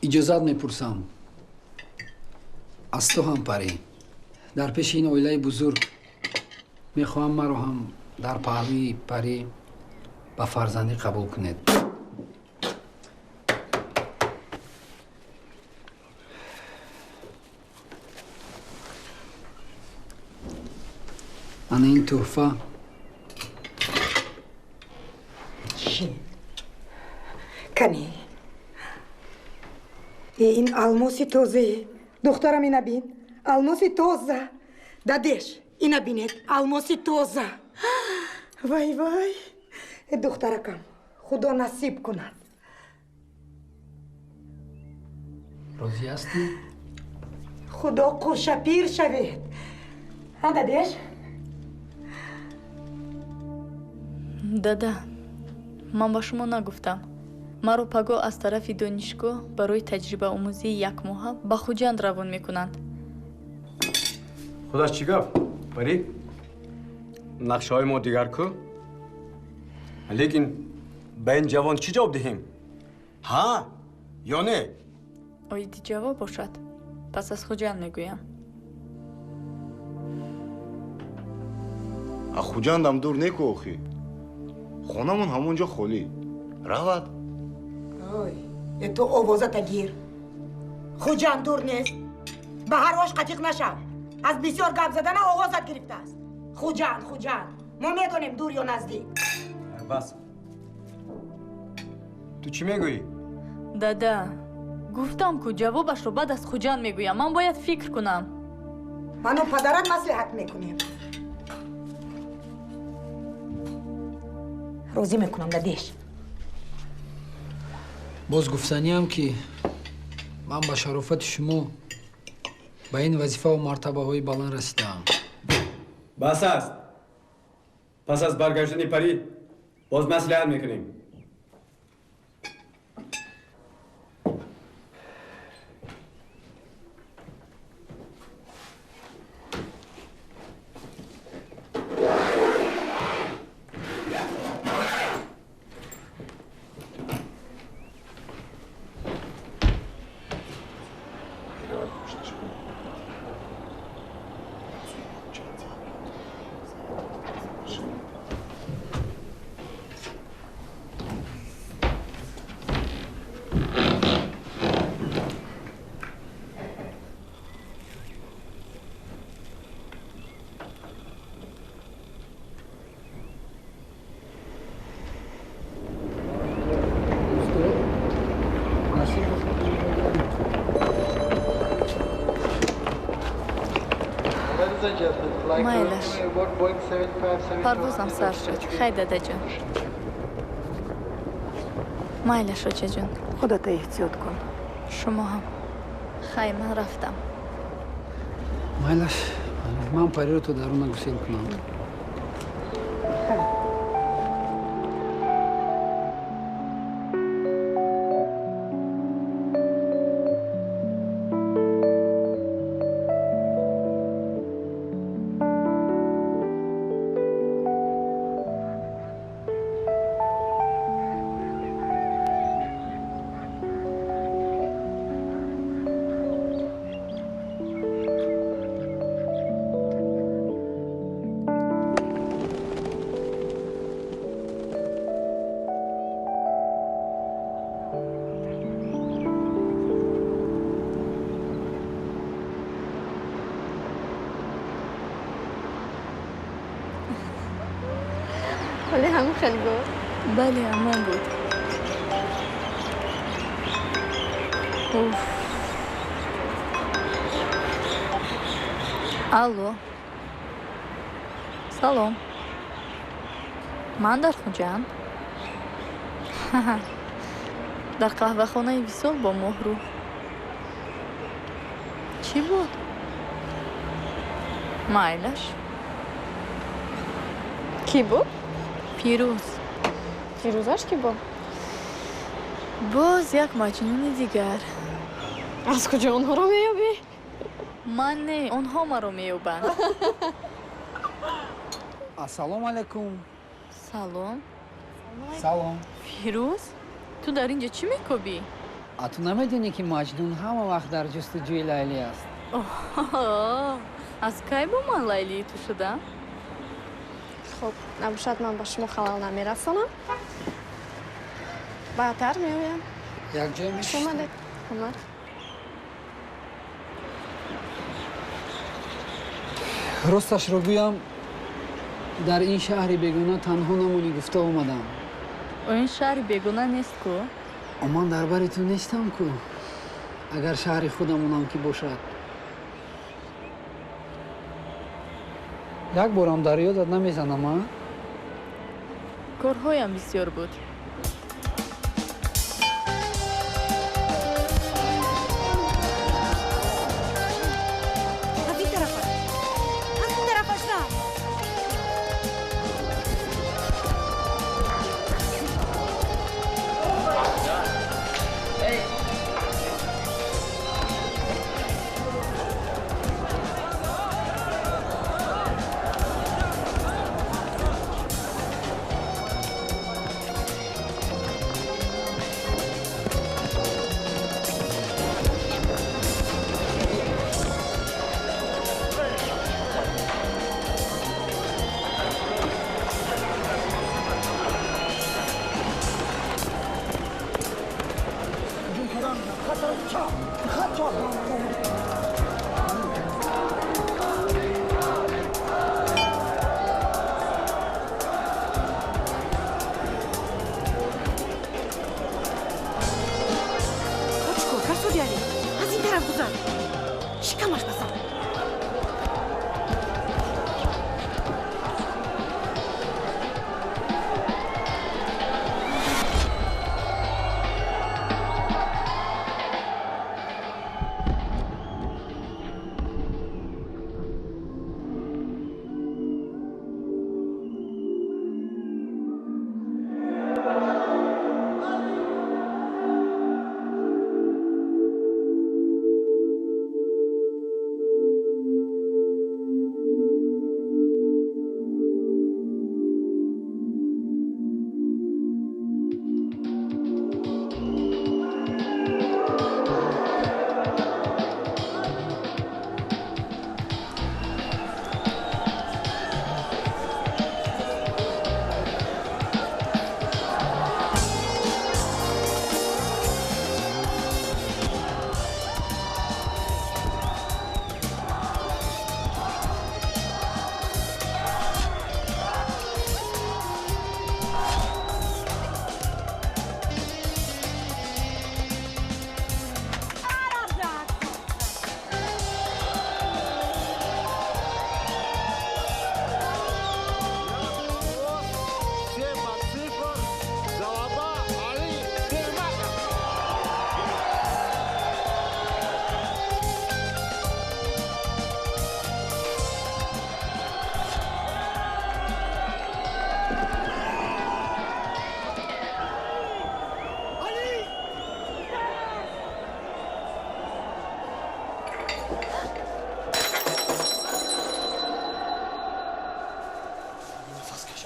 F: Иҷозат мепурсам аз ту ҳам, Парӣ. Дар пеши ин оилаи бузург мехоҳам маро ҳам дар паҳлӯи Парӣ ба фарзандӣ қабул кунед. Ана ин тӯҳфа.
L: Шин. Кани. Ин алмоси тозае. Духтарам, ина бин. Алмоси тоза. Дадеш, ина бинед. Алмоси тоза. Вай, вай. Духтаракам, худо насиб кунад.
F: Розӣ ҳастӣ?
L: Худо қӯшапир шавед. Ҳа, дадеш?
A: Дада, ман ба шумо нагуфтам. Маро пагоҳ аз тарафи донишгоҳ барои таҷрибаомӯзии якмоҳа ба Хуҷанд равон мекунанд.
J: Худаш чӣ гап, Парӣ? Нақшаҳои мо дигар ку? Лекин ба ин ҷавон чӣ ҷавоб диҳем? Ҳа ё не?
A: Оиди ҷавоб бошад, пас аз Хуҷанд мегӯям.
P: А Хуҷандам дур неку охӣ. Хонамон ҳамон ҷо холӣ. Равад.
L: Ой, ту овозата гир. Хуҷанд дур нест. Ба ҳар ош қатиқ нашав. Аз бисёр гап задана овозат гирифтааст. Хуҷанд, Хуҷанд. Мо медонем дур ё наздик.
J: Бас, Ту чӣ мегӯӣ?
A: Дада, гуфтам ку ҷавобашро баъд аз Хуҷанд мегӯям. Ман бояд фикр кунам.
L: Ману падарат маслиҳат мекунем. Розӣ мекунам, дадеш.
F: Боз гуфтаниам ки ман ба шарофати шумо ба ин вазифаву мартабаҳои баланд расидаам.
J: Бас аст. Пас аз баргаштани Парӣ боз маслиҳат мекунем.
A: Майлаш, парвозам сар шуд. Хай, дадаҷон. Майлаш, очаҷон.
L: Худата эҳтиёт кун.
A: Шумо ҳам. Хай, ман рафтам.
F: Майлаш, ман Париро то даруна гусел кунам.
G: Вале ҳамон хел буд?
A: Бале, ҳамон буд. Уф. Алло. Салом. Ман дар Хуҷанд. Дар қаҳвахонаи Висол бо Моҳрӯ. Чӣ буд? Майлаш.
G: Кӣ буд?
A: Фирӯз.
G: Фирӯзаш кӣ буд?
A: Боз як маҷнуни дигар.
G: Аз куҷо онҳоро меёбӣ?
A: Ман не, онҳо маро меёбанд.
F: Ассалому алайкум.
A: Салом.
F: Салом.
A: Фирӯз, ту дар ин ҷо чӣ мекобӣ?
F: А ту намедонӣ, ки Маҷнун ҳама вақт дар ҷустуҷӯи Лайлӣ аст?
A: Аз кай бо ман Лайлии ту шудам?
G: Хуб, набошад, ман ба шумо халал намерасонам. Баъдтар меоям.
F: Якҷоя мешистем.
G: Омадед. Омад.
F: Росташро гӯям, дар ин шаҳри бегона танҳо намонӣ гуфта омадам.
A: Ин шаҳри бегона нест ку?
F: Ман дар бари ту нестам ку. Агар шаҳри худамонам ки бошад. Як борам дар ёдат намезанам, а?
A: Корҳоям бисёр буд.
L: Аз ин тарафаш. Аз ин тарафаш на.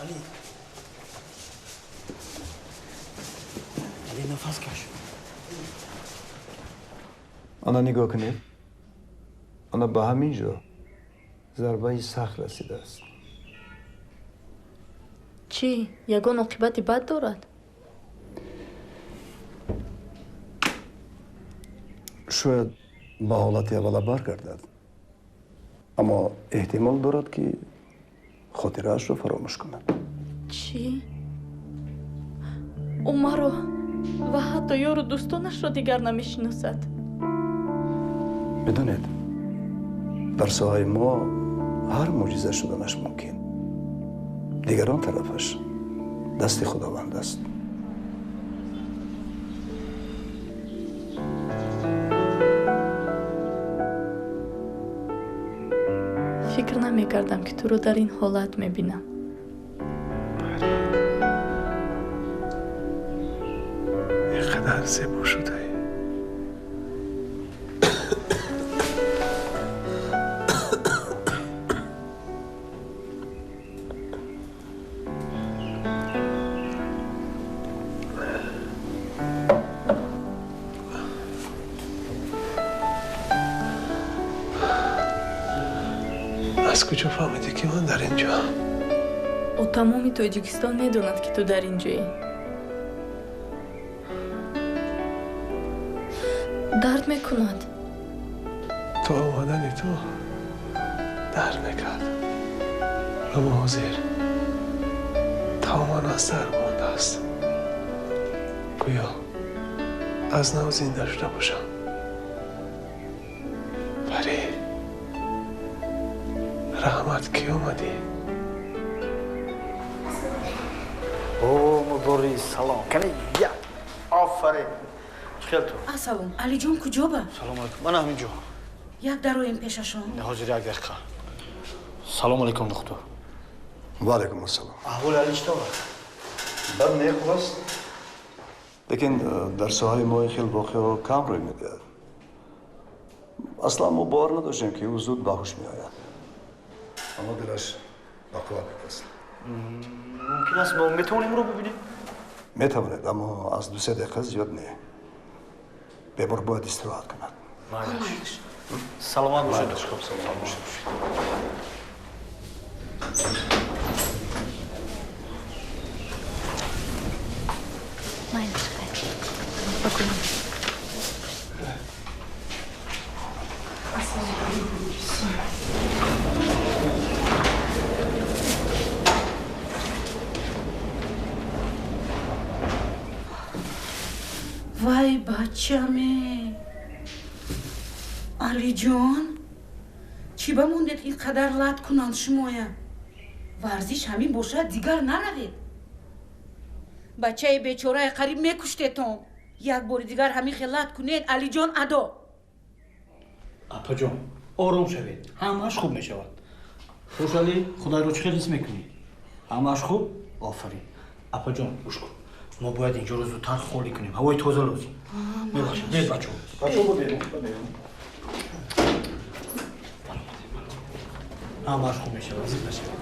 O: Али. Али, нафас каш.
Q: Ана нигоҳ кунед. Ана ба ҳамин ҷо зарбаи сахт расидааст.
A: Чӣ? Ягон оқибати бад дорад?
Q: Шояд ба ҳолати аввала баргардад, аммо эҳтимол дорад, ки хотираашро фаромӯш кунад.
A: Чӣ? Ӯ маро ва ҳатто ёру дӯстонашро дигар намешиносад.
Q: Медонед, дар соҳаи мо ҳар мӯъҷиза шуданаш мумкин. Дигар он тарафаш дасти Худованд аст.
A: Фикр намекардам, ки туро дар ин ҳолат мебинам.
B: Ин қадар зебо шудаӣ. Аз куҷо фаҳмидӣ, ки ман дар ин ҷо?
A: Ӯ тамоми Тоҷикистон медонад, ки ту дар ин ҷоӣ. Дард мекунад.
B: То омадани ту дард мекард, аммо ҳозир тамоман аз дар мондааст. Гӯё аз нав зинда шуда бошам. Парӣ, раҳмат, ки омадӣ.
O: О, муборис, салом. Кани як. Офарин. Чӣ хел ту?
L: Ассалом. Алиҷон куҷо ба?
O: Салом алейкум. Ман ҳамин ҷо.
L: Як дароем пешашон.
O: Ҳозир як дақиқа. Салом алейкум, доктор.
Q: Ва алейкум ассалом.
O: Аҳволи Али чӣ тавр аст?
Q: Бад не, хуб аст. Лекин дар соҳаи мо ин хел воқеаҳо кам рӯй медиҳад. Аслан мо бовар надоштем, ки ӯ зуд ба ҳуш меояд. Аммо дилаш ба қувват аст.
O: Мумкин аст мо метавонем ӯро бибинем?
Q: Метавонед, аммо аз 2-3 дақиқа зиёд не. Бемор бояд истироҳат кунад.
O: Майлаш. Саломат бошед.
Q: Хуб, саломат бошед.
A: Майлаш, хайр. Бакунам.
L: Вай, бачаме! Алиҷон, чӣ ба мондед ин қадар лат кунанд шумоя? Варзиш ҳамин бошад, дигар наравед. Бачаи бечорае қариб мекуштетон. Як бори дигар ҳамин хел лат кунед, Алиҷон адо.
C: Апаҷон, ором шавед, ҳамааш хуб мешавад. Хуш, Али, худайро чӣ хел ҳис мекунӣ? Ҳамааш хуб? Офарин. Апаҷон, гӯш кун. Мо бояд инҷоро зудтар холӣ кунем. Ҳавои тоза лозим. Мебахшед, биёед бачаҳо.
Q: Бачаҳо, бибинем, бибинем.
C: Ҳамааш хуб мешавад, зид нашавед.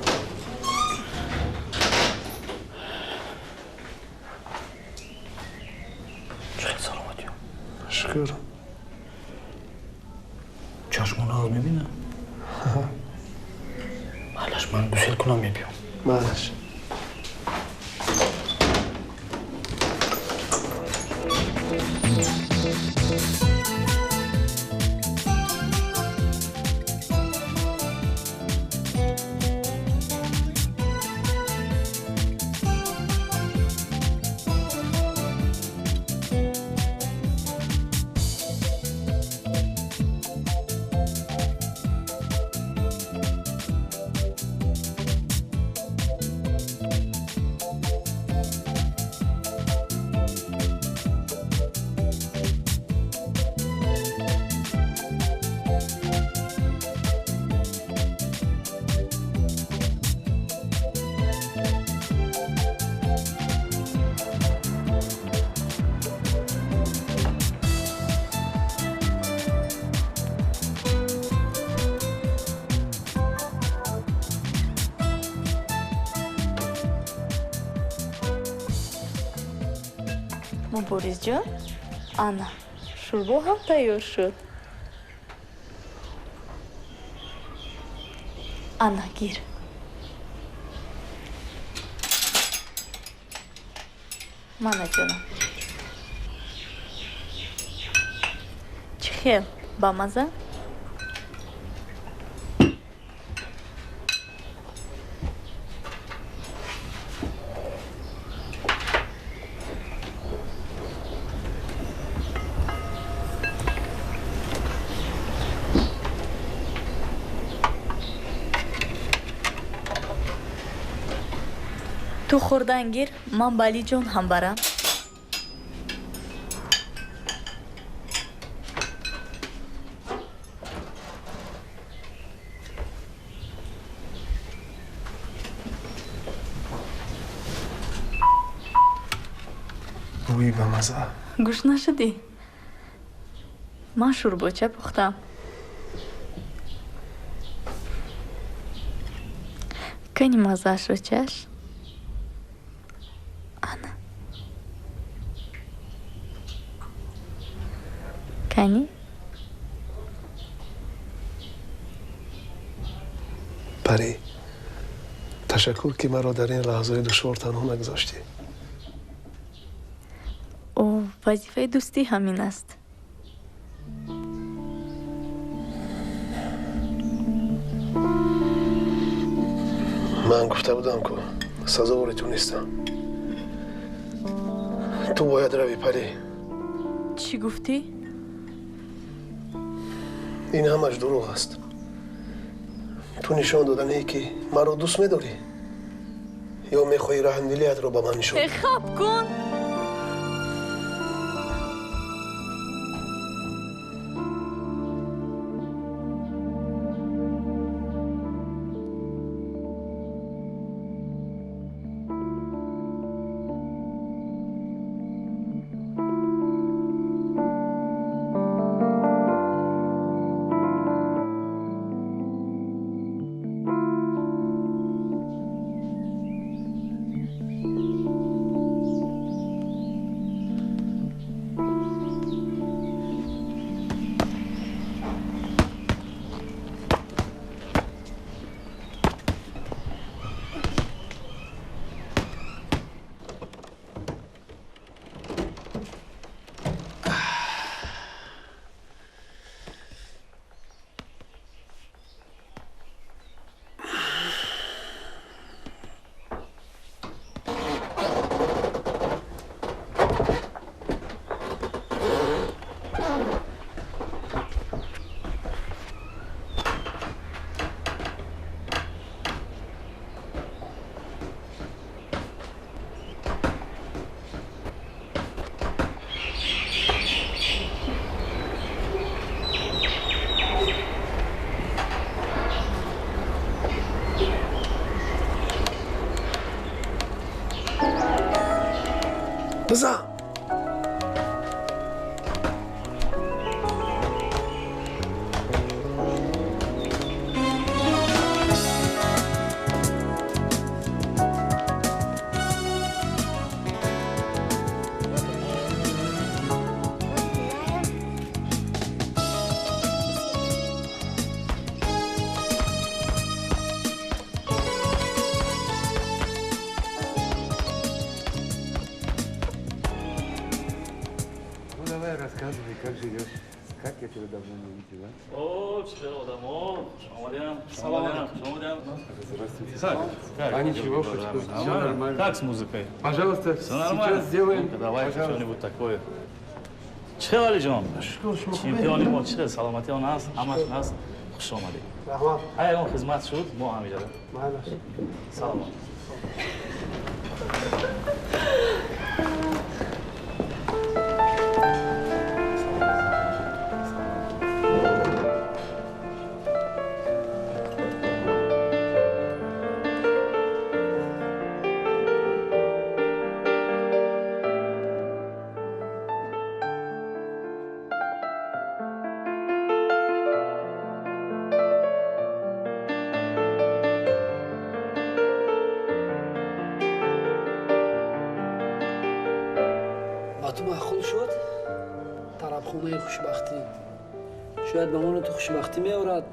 C: Чӣ хел саломатӣ?
B: Шукр.
C: Чашмон нағз мебинам? Майлаш, ман гусел кунам, мебиём.
B: Майлаш.
A: Муборизҷон, ана, шӯрбо ҳам тайёр шуд. Ана, гир. Мана, ҷонам. Чӣ хел, бамаза? Ту хӯрдан гир, ман ба Алиҷон ҳам барам.
B: Бӯи бамаза.
A: Гӯш нашудӣ? Ман шӯрбоча пухтам. Кани маззаашро чаш. Ана. Кани?
B: Парӣ, ташаккур, ки маро дар ин лаҳзаи душвор танҳо нагузоштӣ.
A: О, вазифаи дӯстӣ ҳамин аст.
B: Ман гуфта будам, ку сазовори ту нестам. Ту бояд равӣ, Парӣ.
A: Чӣ гуфтӣ?
B: Ин ҳамаш дурӯғ аст. Ту нишон доданӣ, ки маро дӯст медорӣ, ё мехоҳӣ раҳмдилиятро ба ман нишон?
A: Э, хаб кун!
B: Бизан!
H: Рассказывай, как живешь, как я тебя давно не видела.
C: О, все, одамо, салам алейкум.
H: Здравствуйте.
C: Как?
H: А ничего, все нормально.
C: Как с музыкой?
H: Пожалуйста,
C: все нормально.
H: Сейчас сделаем.
C: Давай что-нибудь такое. Чӣ Алиҷон? Чемпиони мо чӣ саломатӣ он аст, ҳамаш аст. Хуш омадед.
B: Раҳмат.
C: Ҳар ягон хизмат шуд, мо ҳамиҷода. Саломат.
F: шуд тарабхонаи хушбахтӣ. Шояд ба ману ту хушбахтӣ меорад.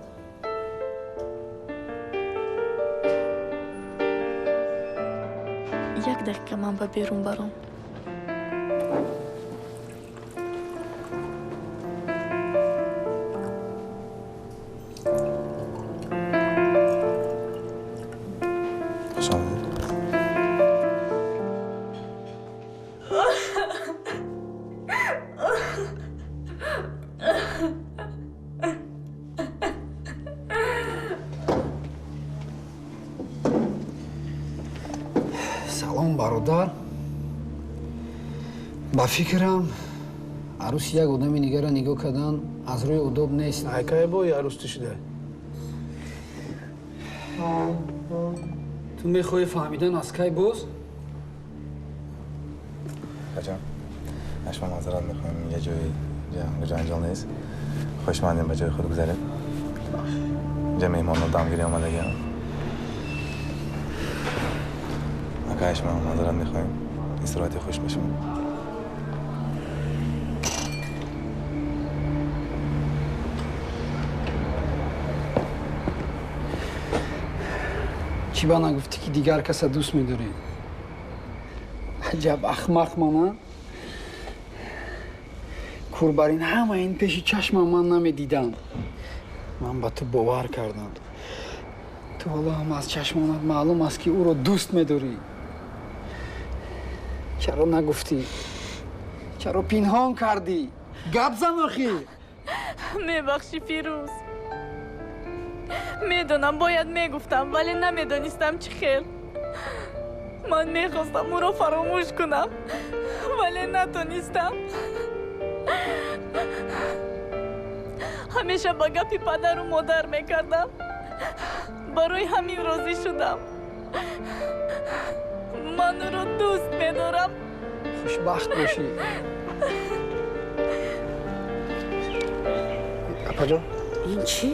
A: Як дақиқа ман ба берун баром.
F: Салом, бародар. Ба фикрам, арӯси як одами дигарро нигоҳ кардан аз рӯи удоб нест.
B: Айкай бои арӯс ту шуда?
F: Ту мехоҳӣ фаҳмидан аз кай боз?
H: Аҷаб, аз шумо маъзарат мехоҳем, я ҷои ҷанҷол нест. Хоҳишмандем ба ҷои худ гузаред. Инҷа меҳмонно дамгирӣ омадагиам. Акай, шумо маъзарат мехоҳем. Истироҳати хуш ба шумо.
F: Чӣ ба нагуфтӣ, ки дигар каса дӯст медорӣ? Аҷаб ахмақ мана! Кур бар ин ҳама ин пеши чашмам ман намедидам. Ман ба ту бовар кардам. Ту ҳоло ҳам аз чашмонат маълум аст, ки ӯро дӯст медорӣ. Чаро нагуфтӣ? Чаро пинҳон кардӣ? Гап зан охӣ!
A: Мебахшӣ, Фирӯз. Медонам, бояд мегуфтам, вале намедонистам чӣ хел. Ман мехостам ӯро фаромӯш кунам, вале натонистам. Ҳамеша ба гапи падару модар мекардам. Барои ҳамин розӣ шудам. Ман ӯро дӯст медорам.
F: Хушбахт бошӣ.
B: Апаҷон,
L: ин чӣ?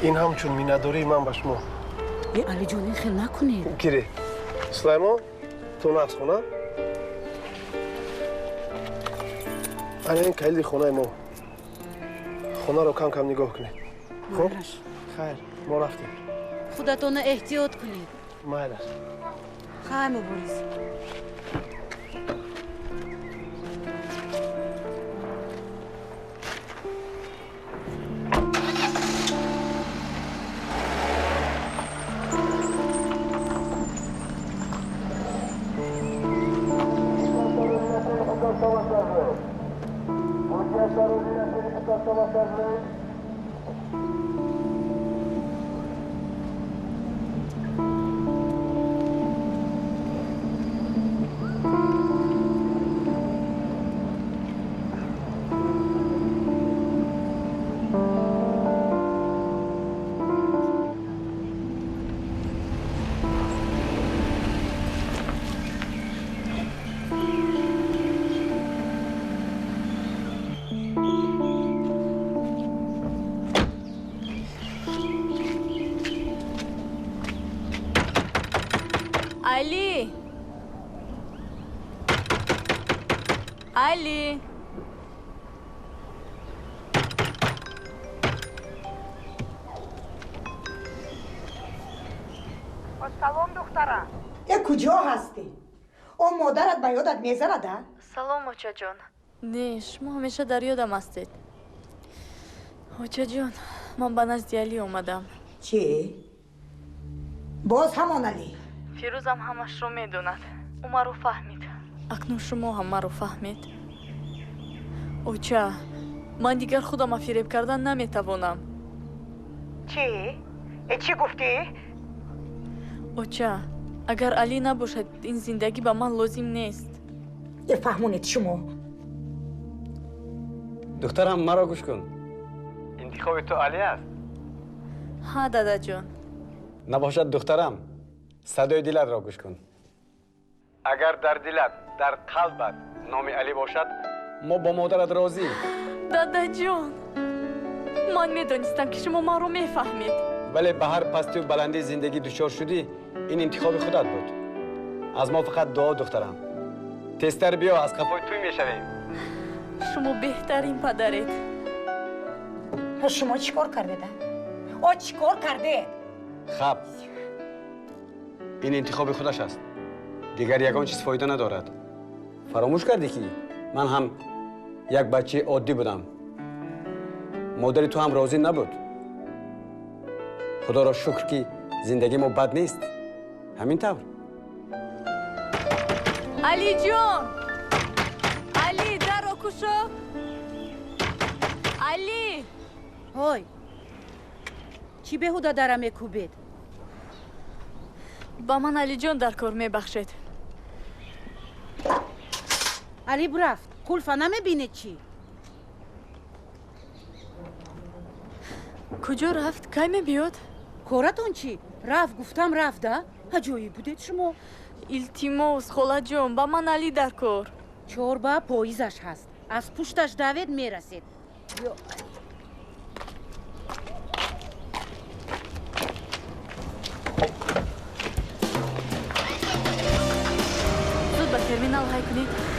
B: Ин ҳамчун миннатдории ман ба шумо.
L: Е, Алиҷон, ин хел накунед.
B: Гире. Сулаймон, ту нақс хона? Ана ин калиди хонаи мо. Хонаро кам кам нигоҳ кунед. Хуб? Хайр, мо рафтем.
R: Худатонро эҳтиёт кунед.
B: Майлаш.
R: Хайр, Мубориз.
A: Али! Али!
L: Салом, духтара. Э, куҷо ҳастӣ? О модарат ба ёдат мезанад, а?
A: Салом, очаҷон. Не, шумо ҳамеша дар ёдам ҳастед. Очаҷон, ман ба назди Али омадам.
L: Чӣ? Боз ҳамон Али?
A: Фирӯзам ҳамашро медонад. Ӯ маро фаҳмид. Акнун шумо ҳам маро фаҳмед. Оча, ман дигар худама фиреб кардан наметавонам.
L: Чӣ? Э, чӣ гуфтӣ?
A: Оча, агар Али набошад, ин зиндагӣ ба ман лозим нест.
L: Э, фаҳмонед шумо.
J: Духтарам, маро гӯш кун. Интихоби ту Али аст?
A: Ҳа, дадаҷон.
J: Набошад, духтарам, садои дилатро гӯш кун. Агар дар дилат, дар қалбат номи Али бошад, мо бо модарат розӣ.
A: Дадаҷон, ман медонистам, ки шумо маро мефаҳмед.
J: Вале ба ҳар пастию баландии зиндагӣ дучор шудӣ, ин интихоби худат буд. Аз мо фақат дуо, духтарам. Тезтар биё, аз қафои тӯй мешавем.
A: Шумо беҳтарин падаред.
L: Шумо чӣ кор кардед? О, чӣ кор кардед?
J: Хаб, ин интихоби худаш аст. Дигар ягон чиз фоида надорад. Фаромӯш кардӣ, ки ман ҳам як бачаи оддӣ будам. Модари ту ҳам розӣ набуд. Худоро шукр, ки зиндагии мо бад нест. Ҳамин тавр.
A: Алиҷон! Али, дарро кушо! Али!
R: Ҳой, чӣ беҳуда дара мекӯбед?
A: Ба ман Алиҷон дар кор, мебахшед.
R: Али рафт. Қулфа намебинед чӣ?
A: Куҷо рафт? Кай мебиёд?
R: Коратон чӣ? Рафт, гуфтам, рафта. Аҷоиб будед шумо.
A: Илтимос, холаҷон, ба ман Али дар кор.
R: Чорба поизаш ҳаст. Аз пушташ давед, мерасед.
A: Зуд ба терминал ҳай кунед.